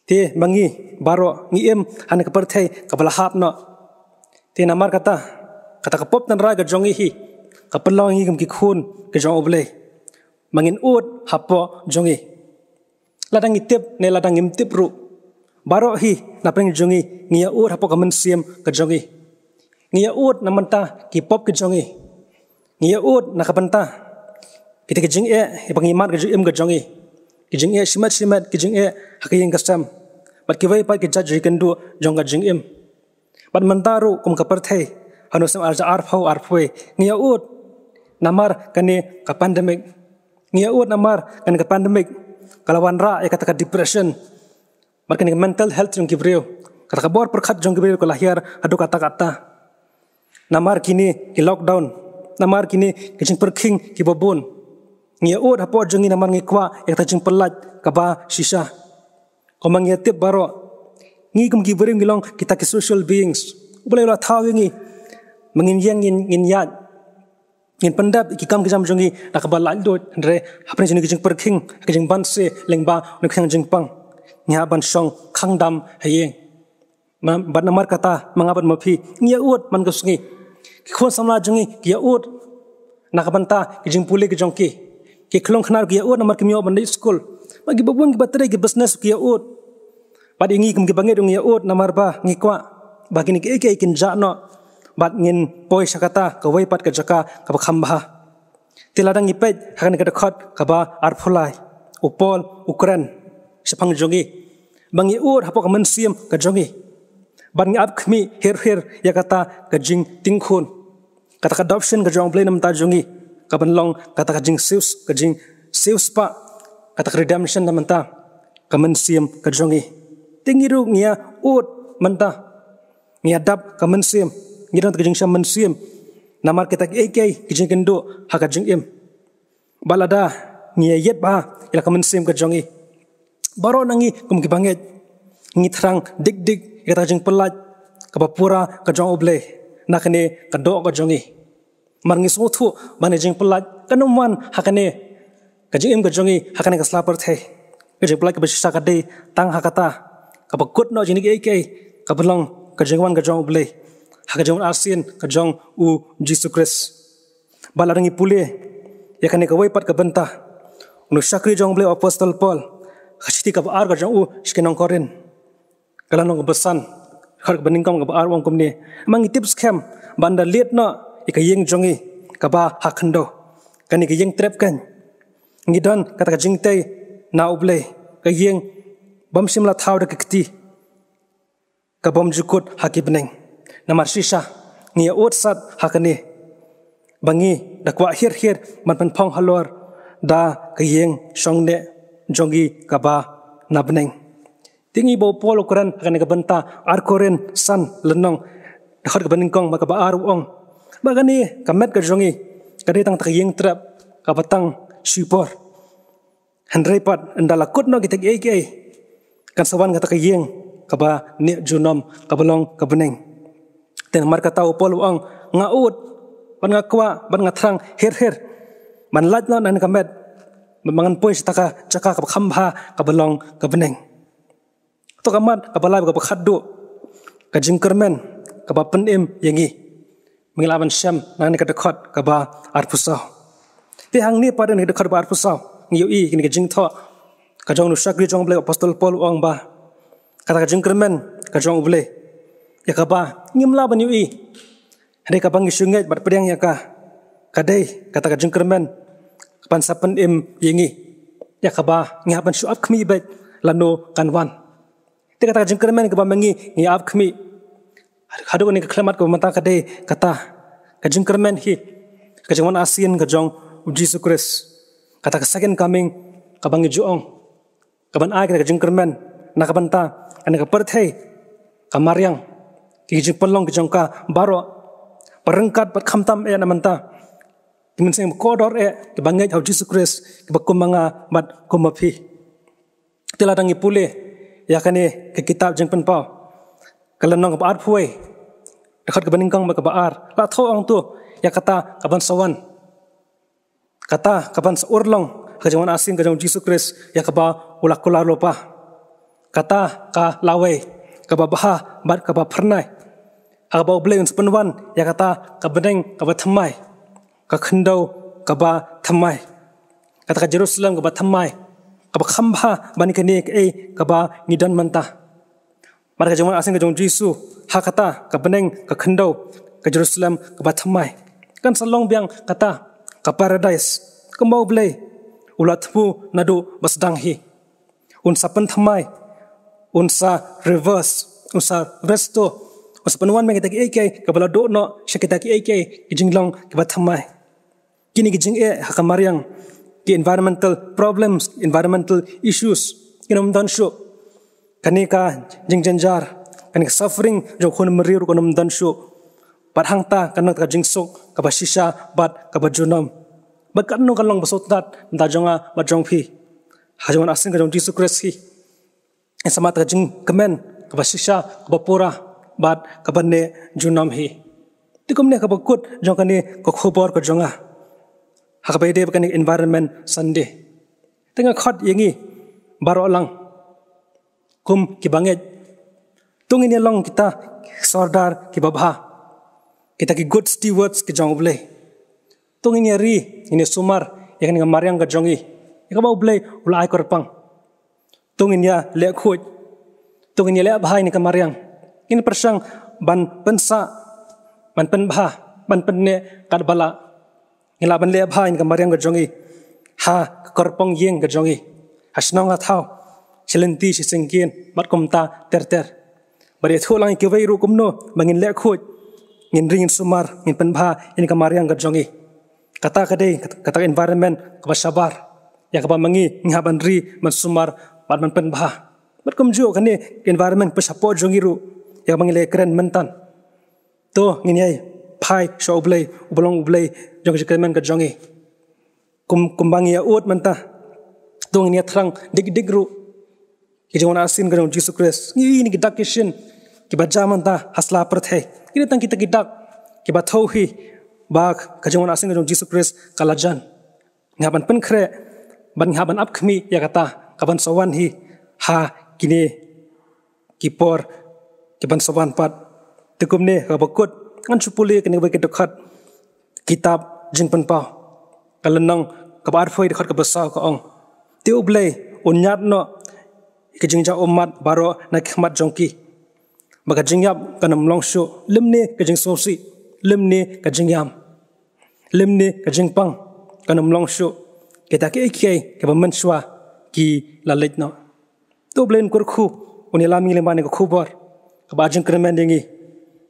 Te ma ngi baroh ngi im ha kane ka pyrthei kaba la hap noh. Te namar kata, kata ka pop tynrai ka jong ngi hi ka pynlong ïa ngi kum ki khun ki jong U Blei, ba ngin ud hapoh jong ngi. Lada ngi tip ne lada ngim tip ruh, baroh hi na pdeng jong ngi ngi ïa ud hapoh ka mynsiem ka jong ngi. Ngi ïa ud na bynta ki pop ki jong ngi. Ngi ïa ud na ka bynta kita ki jingeh ïa ba ngi mad ka jingim ka jong ngi, ki jingeh shimet shimet, ki jingeh ha ka ïing ka sem, bad kiwei pat ki jait jingkynduh jong ka jingim. Bad mynta ruh kum ka pyrthei, ha une u snem ar hajar arphew arphew wei, ngi ïa ud namar kane ka pandemic. Ngi ïa ud namar kane ka pandemic ka la wanrah ïa kata ka depression, bad kane ka mental health jong ki briew, kata ka bor pyrkhat jong ki briew ka la hiar haduh katta katta. Namar kine ki lockdown, namar kine ki jingpyrkhing kiba bun, ngi ïa ud hapoh jong ngi namar ngi kwah ïa kata ka jingpyllait kaba shisha. Kumba ngi ïa tip baroh, ngi kum ki briew ngi long kita ki social beings. U Blei u la thaw ïa ngi ba ngin ïeng, ngin, ngin ïaid, ngin pyndep ïa ki kam ki jam jong ngi da kaba laitluid, hynrei hapdeng jong kine ki jingpyrkhing, ki jingbanse lyngba une u khñiang jingpang, ngi hap ban shong khang dam ha ïing. Ma, bad namar kata ma nga bad ma phi ngi ïa ud man ka sngi. Ki khun samla jong ngi ki ïa ud na ka bynta ki jingpule ki jong ki. Ki khlong khnar ki ïa ud namar kim ïoh ban leit skul. Bad kiba bun kiba trei ki business ki ïa ud. Bad ïa ngi kum ki bangeit ngi ïa ud namar ba ngi kwah ba kine kiei kiei kin jah noh, bad ngin poi sha kata kawei pat ka jaka kaba kham bha. Te lada ngi peit ha kane ka dkhot kaba arphew lai, u Paul u kren shaphang jong ngi ba ngi ud hapoh ka mynsiem ka jong ngi, bad ngi ap khmih her her ïa kata ka jingtieng khun, kata ka adoption ka jong U Blei na bynta jong ngi, kaban long kata ka jingsiew, ka jingsiewspah, kata ka redemption na bynta ka mynsiem ka jong ngi. Te ngi ruh ngi ïa ud mynta, ngi ïa dap ka mynsiem, ngi don ka jingshem mynsiem namar kita kiei kiei ki jingkynduh ha ka jingim. Bad lada ngi ïa ïit bha ïa la ka mynsiem ka jong ngi, baroh na ngi kum ki bangeit ngi thrang dik dik ïa kata ka jingpyllait kaba pura ka jong U Blei na kane ka doh ka jong ngi. Namar ngi sngewthuh ba kane ka jingpyllait kan ym wan ha kane ka jingim ka jong ngi, ha kane ka sla pyrthei. Ka jingpyllait kaba shisha ka dei tang ha kata kaba kut noh jong kine kiei kiei, kaba long ka jingwan ka jong U Blei ha ka jingwan arsien ka jong U Jisu Khrist. Bad lada ngi pule ïa kane kawei pat ka bynta, une u shakri jong U Blei u apostol Paul, ka shithi kaba ar ka jong u sha ki nong Korinth, ka lynnong kaba san, ka dkhot kaba nyngkong kaba ar, u ong kumne: Ma ngi tip skhem ba ynda leit noh ïa ka ïing jong ngi kaba ha khyndew, kane ka ïing trep kan. Ngi don kata ka jingtei na U Blei, ka ïing bym shym la thaw da ka kti, ka bym ju kut ha ki bneng. Namar shisha ngi ïa ud sat ha kane, ba ngi da kwah hiar hiar ban pynphong halor da ka ïing shong neh jong ngi kaba na bneng. Te ngi ba u Paul u kren ha kane ka bynta, Ar Korinth san lynnong, dkhot kaba nyngkong bad kaba ar, u ong ba kane ka met ka jong ngi ka dei tang kata ka ïing trep kaba tang shipor. Hynrei pat ynda la kut noh kita kiei kiei, kan sa wan kata ka ïing kaba neh junom, kaba long ka bneng. Te namar kata u Paul u ong, nga ud, bad nga kwah, bad nga thrang hiar hiar ban lait noh na kane ka met, ba ngan poi sha kata ka jaka kaba kham bha, kaba long ka bneng. To ka mat kaba lai, kaba khatduh, ka jingkyrmen kaba pynim ïa ngi. Ngi lah ban shem na kane ka dkhot kaba arphew saw. Te hangne pat ha kane ka dkhot kaba arphew saw, ngi ïohi kine ki jingthoh ka jong u shakri jong U Blei, u apostol Paul u ong ba kata ka jingkyrmen ka jong U Blei, ïa kaba ngim lah ban ïohi, hynrei kaba ngi shu ngeit bad pdiang ïa ka, ka dei kata ka jingkyrmen kaban sa pynim ïa ngi, ïa kaba ngi hap ban shu ap khmih beit lano kan wan. Te kata ka jingkyrmen kaba ma ngi ngi ap khmih haduh kane ka khyllipmat kaba mynta ka dei kata ka jingkyrmen hi, ka jingwan arsien ka jong U Jisu Khrist, kata ka second coming kaba ngi ju ong, kaban ai kata ka jingkyrmen na ka bynta kane ka pyrthei ka mariang, ki jingpynlong ki jong ka baroh, ba ryngkat bad khamtam eh na mynta, ki mynsiem ba kordor eh, kiba ngeit ha U Jisu Khrist, kiba kum ma nga bad kum ma phi. Te lada ngi pule ïa kane ka kitab Jingpynpaw, ka lynnong kaba arphew wei, dkhot kaba nyngkong bad kaba ar, la thoh ong to ïa kata kaban sa wan, kata kaban sa urlong ha ka jingwan arsien ka jong U Jisu Khrist, ïa kaba u la kular lypa, kata ka lawei kaba bha bad kaba phyrnai, ha kaba U Blei un sa pynwan ïa kata ka bneng kaba thymmai, ka khyndew kaba thymmai, kata ka Jerusalem kaba thymmai, kaba kham bha ban ïa kane kaei kaba ngi don mynta. Bad ka jingwan arsien ka jong U Jisu ha kata ka bneng, ka khyndew, ka Jerusalem kaba thymmai, kan sa long biang kata ka paradise kumba U Blei u la thmu naduh ba sdang hi. Un sa pynthymmai, un sa reverse, un sa restore, un sa pynwan biang kita kiei kiei kaba la duh noh sha kita kiei kiei ki jinglong kiba thymmai. Kine ki jingeh ha ka mariang, ki environmental problems, environmental issues, kin ym don shuh. Kane ka jingjynjar, kane ka suffering jong u khun bynriew ruh kan ym don shuh. Bad hangta kan long ka jingsuk kaba shisha bad kaba junom, bad katno kan long ba sngewtynnat na ka bynta jong nga bad jong phi ha ka jingwan arsien ka jong U Jisu Khrist hi. Ïa, sa mat ka jingkmen kaba shisha, kaba pura bad kaba neh junom hi. Te kumne kaba kut jong kane ka khubor ka jong nga ha kaba ïadei bad kane Environment Sunday, te nga khot ïa ngi baroh lang kum kiba ngeit, to ngin ïa long kita sordar kiba bha, kita ki good stewards ki jong U Blei. To ngin ïa ri, ngin ïa sumar ïa kane ka mariang ka jong ngi, ïa kaba U Blei u la ai kyrpang. To ngin ïa leh khuid, to ngin ïa leh bha ïa kane ka mariang. Ngin pyrshang ban pynsah, ban pynbha, ban pynneh katba lah. Ngin lah ban leh bha ïa kane ka mariang ka jong ngi ha ka kyrpong ïing ka jong ngi, ha shnong ha thaw, sha lynti sha syngkien bad kumta ter ter. Bad ïathuh lang ïa kiwei ruh kumno ba ngin leh khuid, ngin ri, ngin sumar, ngin pynbha ïa kane ka mariang ka jong ngi. Kata ka dei kata, kata ka environment kaba shabar, ïa kaba ma ngi ngi hap ban ri, ban sumar bad ban pynbha. Bad kumjuh kane ka environment kaba shapoh jong ngi ruh, ïa kaba ngi la kren mynta, to ngin ïa phai sha U Blei, uba long U Blei jong ka jingkyrmen ka jong ngi. Kum, kumba ngi ïa ud mynta, to ngin ïa thrang dik dik ruh ïa ka jingwan arsien ka jong U Jisu Khrist. Ngi ïohi ïa kine ki dak ki shin kiba jia mynta ha sla pyrthei, kine tang kita ki dak kiba thew hi ba ka jingwan arsien ka jong U Jisu Khrist ka la jan. Ngi hap ban pynkhreh bad ngi hap ban ap khmih ïa kata kaban sa wan hi ha kine ki por kiban sa wan pat. Te kumne kaba kut, ngan shu pule kine kiwei ki dkhot kitab Jingpynpaw, ka lynnong kaba arphew, dkhot kaba saw, ka ong, te U Blei un ñiad noh ïa ka jingjaw ummat baroh na ki khmat jong ki, ba ka jingïap kan ym long shuh, lymne ka jingsngewsih, lymne ka jingïam, lymne ka jingpang, kan ym long shuh. Kita kiei kiei kiba mynshuwa ki la leit noh. To U Blei un kyrkhu, un ïalam ïa ngi lyngba kane ka khubor kaba jingkyrmen ïa ngi,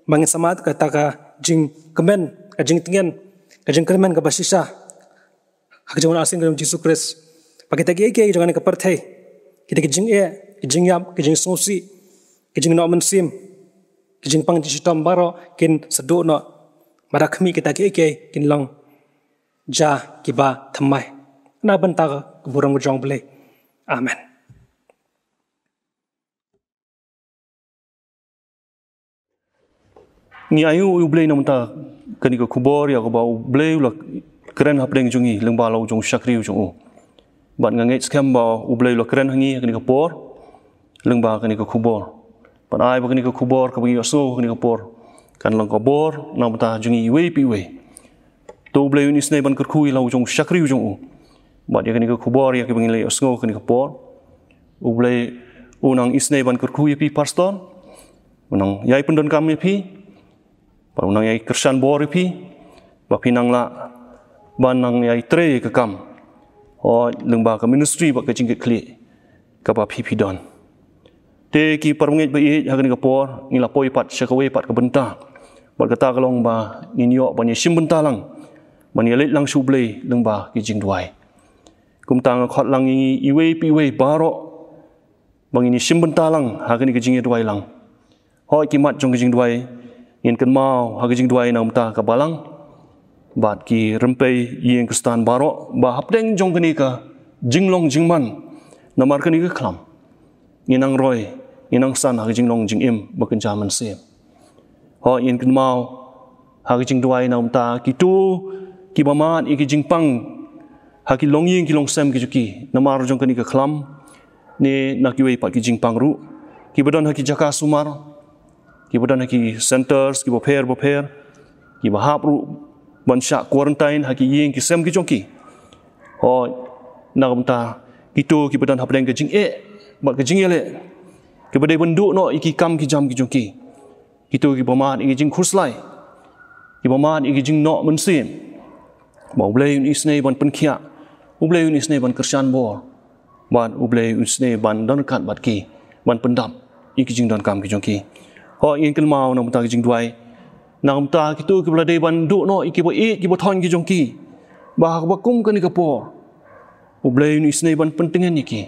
ba ngin sa mad kata ka jingkmen, ka jingtngen, ka jingkyrmen kaba shisha ha ka jingwan arsien ka jong U Jisu Khrist. Ba kita kiei kiei jong kane ka pyrthei, kita ki jingeh, ki jingïap, ki jingsngewsih, ki jingnoh mynsiem, ki jingpang jingshitom baroh kin sa duh noh. Bad ha khmih kita kiei kiei kin long ja kiba thymmai na bynta ka burom ka jong U Blei. Amen. Ngi ainguh ïa U Blei na bynta kane ka khubor ïa kaba U Blei u la kren hapdeng jong ngi lyngba la u jong u shakri u jong u. Bad nga ngeit skhem ba U Blei u la kren ha ngi ha kane ka por lyngba kane ka khubor. Bad ai ba kane ka khubor kaba ngi ïohsngew ha kane ka por kan long ka bor na bynta jong ngi iwei pa iwei. To U Blei un isynei ban kyrkhu ïa la u jong u shakri u jong u. Bad ïa kane ka khubor ïa kaba ngi la ïohsngew ha kane ka por, U Blei u nang isynei ban kyrkhu ïa phi pastor, u nang ïai pyndonkam ïa phi, bad u nang ïai kyrshan bor ïa phi, ba phin nang lah ban nang ïai trei ka kam, hooid, lyngba ka ministry bad ka jingkitkhlieh kaba phi phi don. Te ki parabangeit ba ïeit, ha kane ka por ngi la poi pat sha kawei pat ka bynta, bad kata ka long ba ngin ïoh ban ïashim bynta lang, ban ïaleit lang sha U Blei lyngba ki jingduwai. Kumta nga khot lang ïa ngi iwei pa iwei baroh ba ngin ïashim bynta lang ha kane ka jingïaduwai lang. Hooid, ki mat jong ka jingduwai ngin kynmaw ha ka jingduwai na bynta ka balang bad ki rympei ïing Khristan baroh ba hapdeng jong kane ka jinglong jingman namar kane ka khlam, ngin nang roi, ngin nang san ha ka jinglong jingim bakynja mynsiem. Hooid, ngin kynmaw ha ka jingduwai na bynta kito kiba mad ïa ki jingpang ha ki longïing ki longsem ki jong ki namar jong kane ka khlam, ne na kiwei pat ki jingpang ruh, kiba don ha ki jaka sumar, kiba don ha ki centres kiba pher bapher, kiba hap ruh ban shah quarantine ha ki ïing ki sem ki jong ki. Hooid, na ka bynta kito kiba don hapdeng ka jingeh bad ka jingïaleh, kiba dei ban duh noh ïa ki kam ki jam ki jong ki, kito kiba mad ïa ki jingkhuslai, kiba mad ïa ki jingnoh mynsiem, ba U Blei un isynei ban pynkhiah, U Blei un isynei ban kyrshan bor, bad U Blei un isynei ban don ryngkat bad ki, ban pyndap ïa ki jingdonkam ki jong ki. Hooid, ngin kynmaw na bynta ka jingduwai na bynta kito kiba la dei ban duh noh ïa kiba ïeit kiba thoiñ ki jong ki, ba ha kaba kum kane ka por U Blei un isynei ban pyntngen ïa ki.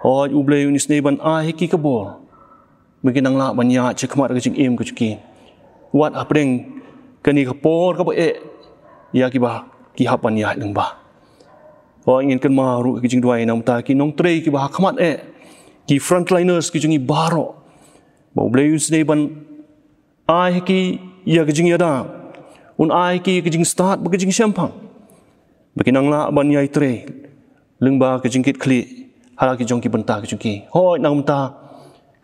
Hooid, U Blei un isynei ban ai ha ki ka bor ba kin nang lah ban ïaid shakhmat ka jingim ka jong ki, wat hapdeng kane ka por kaba eh ïa kiba ki hap ban ïaid lyngba. Hooid, ngin kynmaw ruh ka jingduwai na bynta ki nongtrei kiba ha khmat eh, ki frontliners ki jong ngi baroh, ba U Blei un isynei ban ai ha ki ïa ka jingïada, un ai ha ki ka jingstad bad ka jingshemphang, ba kin nang lah ban ïai trei lyngba ka jingkitkhlieh ha la ki jong ki bynta ki jong ki. Hooid, na ka bynta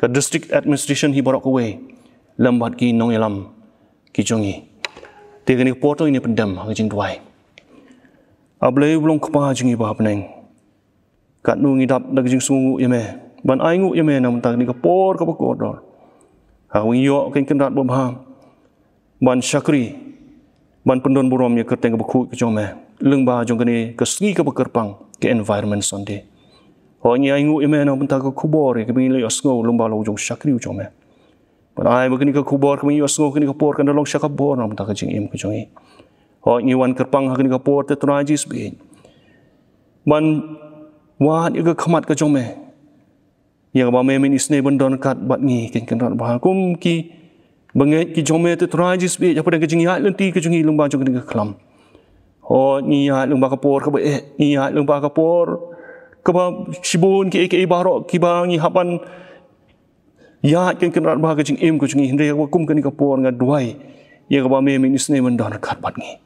ka district administration hi baroh kawei lem bad ki nongïalam ki jong ngi. Te kane ka por to ngin ïa pyndem ha ka jingduwai. A Blei ba long Kpa jong ngi ba ha bneng, katno ngi dap da ka jingsngewnguh ïa me ban ainguh ïa me na bynta kane ka por kaba kordor, ha kaba ngi ïoh, Kynrad babha, ban shakri, ban pyndon burom ïa ka kyrteng kaba khuid ka jong me lyngba jong kane ka sngi kaba kyrpang, ka Environment Sunday. Hooid, ngi ainguh ïa me na bynta ka khubor ïa kaba ngi la ïohsngew lyngba la u jong u shakri u jong me. Ban ai ba kane ka khubor kaba ngi ïohsngew kane ka por kan da long sha ka bor na bynta ka jingim ka jong ngi. Hooid, ngi wan kyrpang ha kane ka por, te Trai Jisu, ban wad ïa ka khmat ka jong me, ïa kaba me men isynei ban don ryngkat bad ngi, Kynrad babha, kum ki bangeit ki jong me, te Trai Jisu, hapdeng ka jingïaid lynti ka jong ngi lyngba jong kane ka khlam. Hooid, ngi ïaid lyngba ka por kaba eh, ngi ïaid lyngba ka por kaba shibun kiei kiei baroh kiba ngi hap ban ïaid, Kynrad babha, ka jingim ka jong ngi, hynrei ha kaba kum kane ka por nga duwai ïa kaba me men isynei ban don ryngkat bad ngi.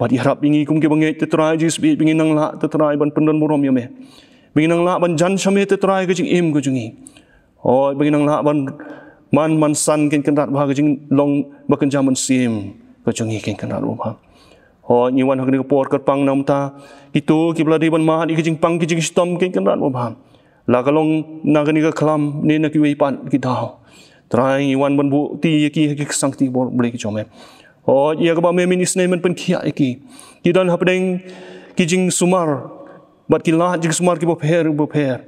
Bad ïarap ïa ngi kum ki bangeit, te Trai Jisu, ba ngin nang lah, te Trai, ban pyndon burom ïa me, ba ngin nang lah ban jan sha me, te Trai, ka jingim ka jong ngi. Hooid, ba ngin nang lah ban man, man san, Kynrad babha, ka jinglong bakynja mynsiem ka jong ngi, Kynrad babha. Hooid, ngi wan ha kane ka por kyrpang na bynta kito kiba la dei ban mad ïa ka jingpang ka jingshitom, Kynrad babha, la ka long na kane ka khlam ne na kiwei pat ki daw. Trai, ngi wan ban buh kti ïa ki ha ki ksangkti bor Blei ki jong me. Hooid, ïa kaba me mynne isynei men pynkhiah ïa ki. Ki don hapdeng ki jingsumar bad ki lad jingsumar kiba pher bapher.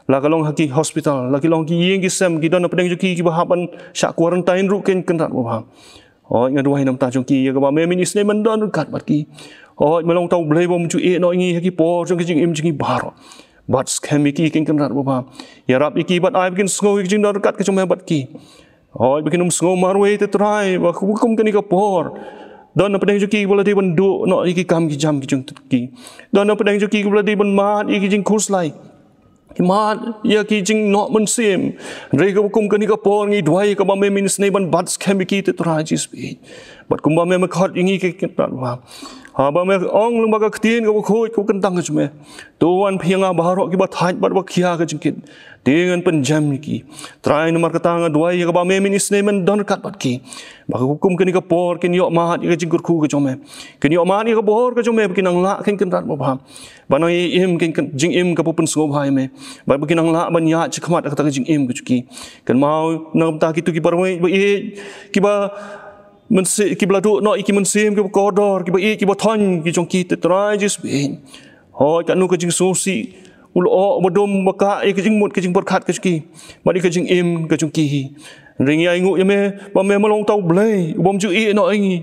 La ka long ha ki hospital, la ki long ki ïing ki sem, ki don hapdeng jong ki kiba hap ban shah quarantine ruh, Kynrad babha. Hooid, nga duwai namar jong ki, ïa kaba me mynne isynei men don ryngkat bad ki. Hooid, me long uta U Blei bym ju ïehnoh ïa ngi ha ki por jong ki jingim jong ngi baroh. Bat skhem ïa ki, Kynrad babha. Ïarap ïa ki bad ai ba kin sngew ïa ki jingdon ryngkat ka jong me bad ki. Hooid, ba kin ym sngew marwei, te Trai, ba ka hukum kane ka por. Don hapdeng jong ki ba la dei ban duh noh ïa ki kam ki jam ki jong ki. Don hapdeng jong ki ba la dei ban mad ïa ki jingkhuslai. Ki mad ïa ki jingnoh mynsiem. Hynrei ka hukum kane ka por ngi duwai ïa kaba me mynne isynei ban bat skhem ïa ki, te Trai Jisu. Bad kumba me me khot ïa ngi, Kynrad babha. Haba me ong lyngba ka ktien kaba khuid kaba kyntang ka jong me. To wan phi ïa nga baroh kiba thait bad ba khia ka jingkit. Te ngan pynjem ïa ki. Trai, namar kata nga duwai ïa kaba me mynne isynei men don ryngkat bad ki. Ba ka hukum kane ka por kin ïoh mad ïa ka jingkyrkhu ka jong me. Kin ïoh mad ïa ka bor ka jong me ba kin nang lah, Kynrad babha. Ba nang ïa im, Kynrad, jingim kaba pynsngewbha ïa me. Ba, ba kin nang lah ban ïaid shakhmat ha kata ka jingim ka jong ki. Kynmaw namar kata kito ki para bangeit ba ïeit, kiba mynsi-, kiba la duh noh ïa ki mynsiem kiba kordor, kiba ïeit, kiba thoiñ ki jong ki, te Trai Jisu. Hooid, katno ka jingsngewsih u lyoh uba dum ba kah ïa ka jingmut ka jingpyrkhat ka jong ki bad ïa ka jingim ka jong ki hi. Hynrei ngi ainguh ïa me ba me me long uta U Blei u bym ju ïehnoh ïa ngi.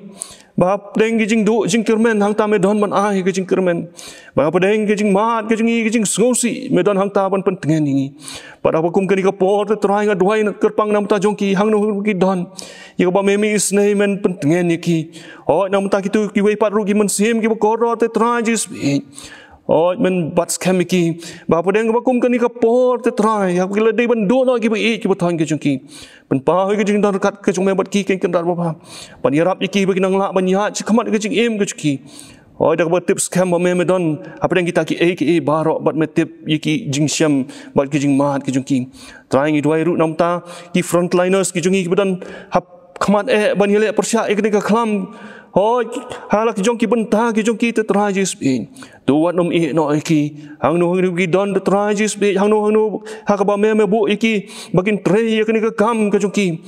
Ba hapdeng ki jingduh jingkyrmen hangta me don ban ai ka jingkyrmen. Ba hapdeng ki jingmad ka jong ngi, ki jingsngewsih, me don hangta ban pyntngen ïa ngi. Bad ha ka hukum kane ka por, te Trai, nga duwai na kyrpang namar jong ki hangno hangno ki don. Ïa kaba me mynne isynei men pyntngen ïa ki. Hooid, namar kito kiwei pat ruh ki mynsiem kiba kordor, te Trai Jisu. Hooid, men bat skhem ïa ki. Ba hapdeng ka hukum kane ka por, te Trai, ïa ki la dei ban duh noh kiba ïeit kiba thoiñ ka jong ki. Pynpaw ïa ka jingdon ryngkat ka jong me bad ki, Kynrad babha. Ban ïarap ïa ki ba kin nang lah ban ïaid shakhmat ka jingim ka jong ki. Hooid, da kaba tip skhem ba me me don hapdeng kita kiei kiei baroh bad me tip ïa ki jingshem bad ki jingmad ka jong ki. Trai, ngi duwai ruh namar ki frontliners ki jong ngi kiba don hap khmat eh ban ïaleh pyrshah ïa kane ka khlam. Hooid, ha la ki jong ki bynta ki jong ki, te Trai Jisu. To wat nym ïehnoh ïa ki. Hangno hangno ki don, te Trai Jisu, hangno hangno ha kaba me me buh ïa ki ba kin trei ïa kane ka kam ka jong ki.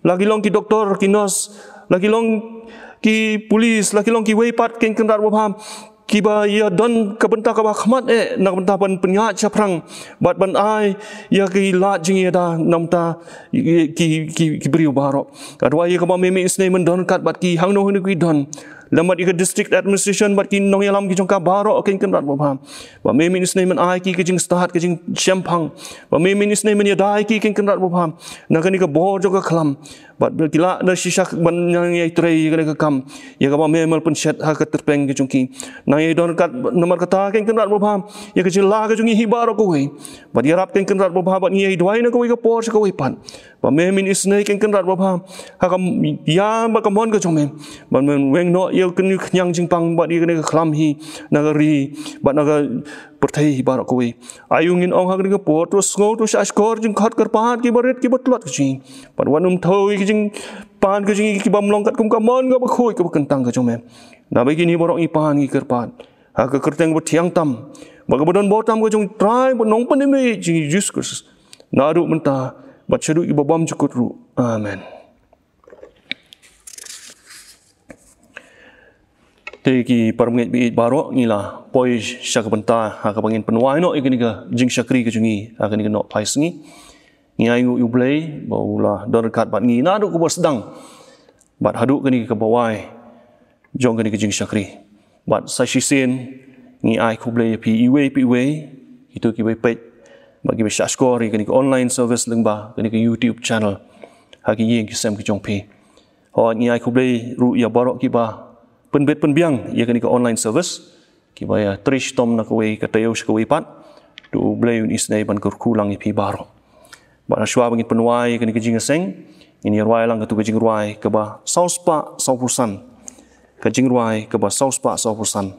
La ki long ki doktor, ki nurse, la ki long ki pulit, la ki long kiwei pat, Kynrad babha, kiba ïa don ka bynta kaba khmat eh na ka bynta ban pynïaid shaphrang bad ban ai ïa ki lad jingïada namar ki, ki, ki briew baroh. Nga duwai ïa kaba me mynne isynei men don ryngkat bad ki hangno hangno ki don. Lem bad ïa ka district administration bad ki nongïalam ki jong ka baroh, Kynrad babha. Ba me mynne isynei men ai ki ka jingstad ka jingshemphang. Ba me mynne isynei men ïada ïa ki, Kynrad babha, na kane ka bor jong ka khlam. Bad ba ki lah da shisha ban nang ïai trei ïa kane ka kam, ïa kaba me me la pynshet ha ka tyrpeng ka jong ki. Nang ïai don ryngkat namar kata, Kynrad babha, ïa ka jylla ka jong ngi hi baroh kawei. Bad ïarap, Kynrad babha, bad ngi ïai duwai na kawei ka por sha kawei pat. Ba me mynne isynei, Kynrad babha, ha ka ïa ba ka mon ka jong me, ba men weng noh ïa kane ka khñiang jingpang bad ïa kane ka khlam hi na ka ri bad na ka pyrthei hi baroh kawei. Aïu ngin ong ha kane ka por, to sngew, to shahshkor jingkhot kyrpad kiba rit kiba tlot ka jong ngi. Bad wat nym thew ïa ki jingpan ka jong ngi ki bym long katkum ka mon kaba khuid kaba kyntang ka jong me. Naba ïa kine baroh ngi pan ngi kyrpad ha ka kyrteng ba thiang tam bad kaba don bor tam ka jong u Trai bad Nongpynim jong ngi Jisu Khrist, naduh mynta bad shaduh kiba bymjukut ruh. Amen. Te ki para bangeit ba ïeit baroh, ngi la poi sha ka bynta ha kaba ngin pynwai noh ïa kane ka jingshakri ka jong ngi ha kane ka nohphai sngi. Ngi ainguh ïa U Blei ba u la don ryngkat bad ngi naduh kaba sdang bad haduh kane kaba wai jong kane ka jingshakri. Bad sa shisien ngi ai khublei ïa phi iwei pa iwei, kito kiba peit bad kiba shahshkor ïa kane ka online service lyngba kane ka YouTube channel ha ki ïing ki sem ki jong phi. Hooid, ngi ai khublei ruh ïa baroh kiba pynbit pynbiang ïa kane ka online service, kiba ïa trei shitom na kawei ka taïew sha kawei pat. To U Blei un isynei ban kyrkhu lang ïa phi baroh. Bad hashwa ba ngin pynwai ïa kane ka jingïaseng, ngin ïa rwai lang katto ka jingrwai kaba saw spah saw phew san. Ka jingrwai kaba saw spah saw phew san.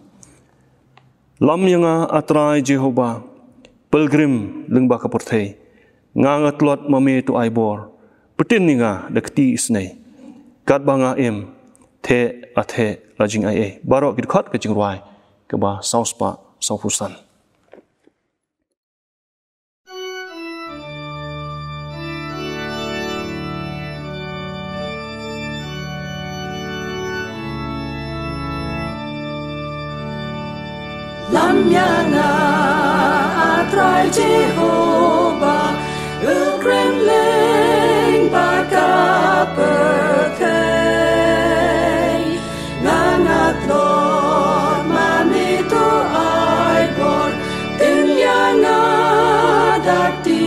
Lam ïa nga, A Trai Jehobah, pilgrim lyngba ka pyrthei. Nga nga tlot ma me to ai bor. Pyntin ïa nga da kti isynei. Katba nga im, theh, a theh la jingaiei. Baroh ki dkhot ka jingrwai kaba saw spah saw phew san. Jehovah, u krem leng ba ka pyrthei. Nga ngat lot ma me to ai bor, tin ïa nga da ti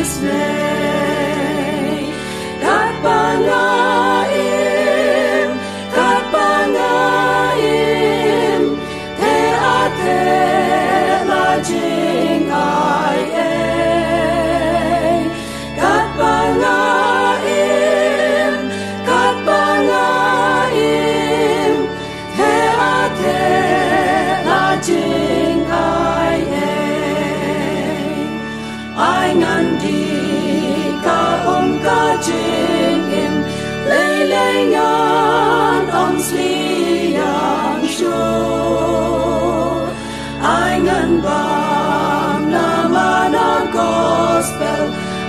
ismei. Katba nga im, katba nga im, te a te la jing ai ei. Katba nga im, katba nga im, te a te la jing ai ei. Ai ngan di ka um ka jingim, lei lei ngan um sliang shuh. Ai ngan bam na mana gospel,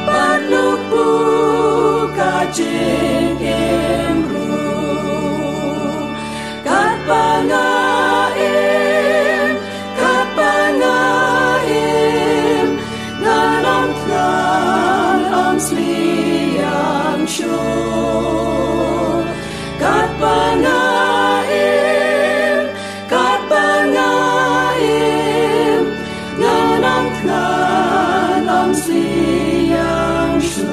bad luk bu ka jingim ruh. Katba nga im, katba nga im, ngan ym thngan ym sliang shuh. Katba nga im, katba nga im, ngan ym thngan ym sliang shuh.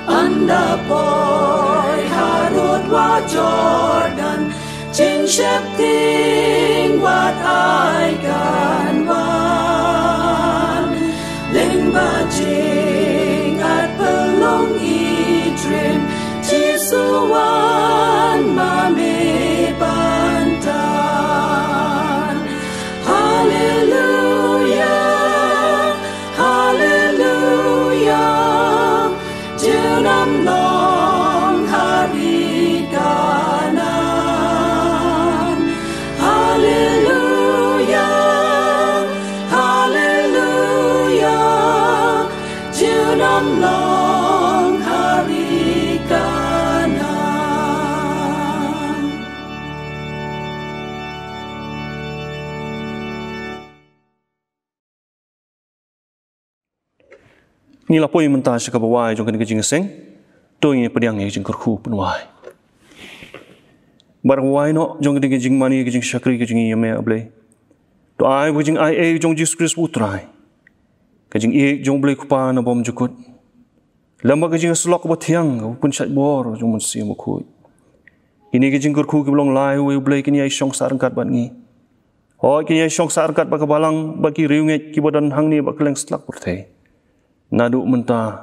Ynda poi harud wa Jordan, jingsheptieng wat ai kan wan. Lyngba jingat pynlong i drin, Jisu wan ma me ban tan. Haleluya, haleluya, junom long ha ri Kanaan. Haleluya, haleluya, junom long ha ri Kanaan. Ngi la poi mynta sha kaba wai jong kane ka jingïaseng. To ngin pdiang ïa ka jingkyrkhu pynwai. Bad kaba wai noh jong kane ka jingmane, ka jingshakri, ka jingïeit ïa me, A Blei, to ai ba ka jingaiei jong Jisu Khrist U Trai, ka jingïeit jong U Blei Kpa na bymjukut, lem bad ka jingïasyllok kaba thiang, kaba pynshait bor jong U Mynsiem Bakhuid, kine ki jingkyrkhu kiba long lai uwei U Blei kin ïai shong sah ryngkat bad ngi. Hooid, kin ïai shong sah ryngkat bad ka balang bad ki riewngeit kiba don hangne bad kylleng satlak pyrthei, naduh mynta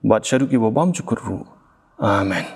bad shaduh kiba bymjukut ruh. Amen.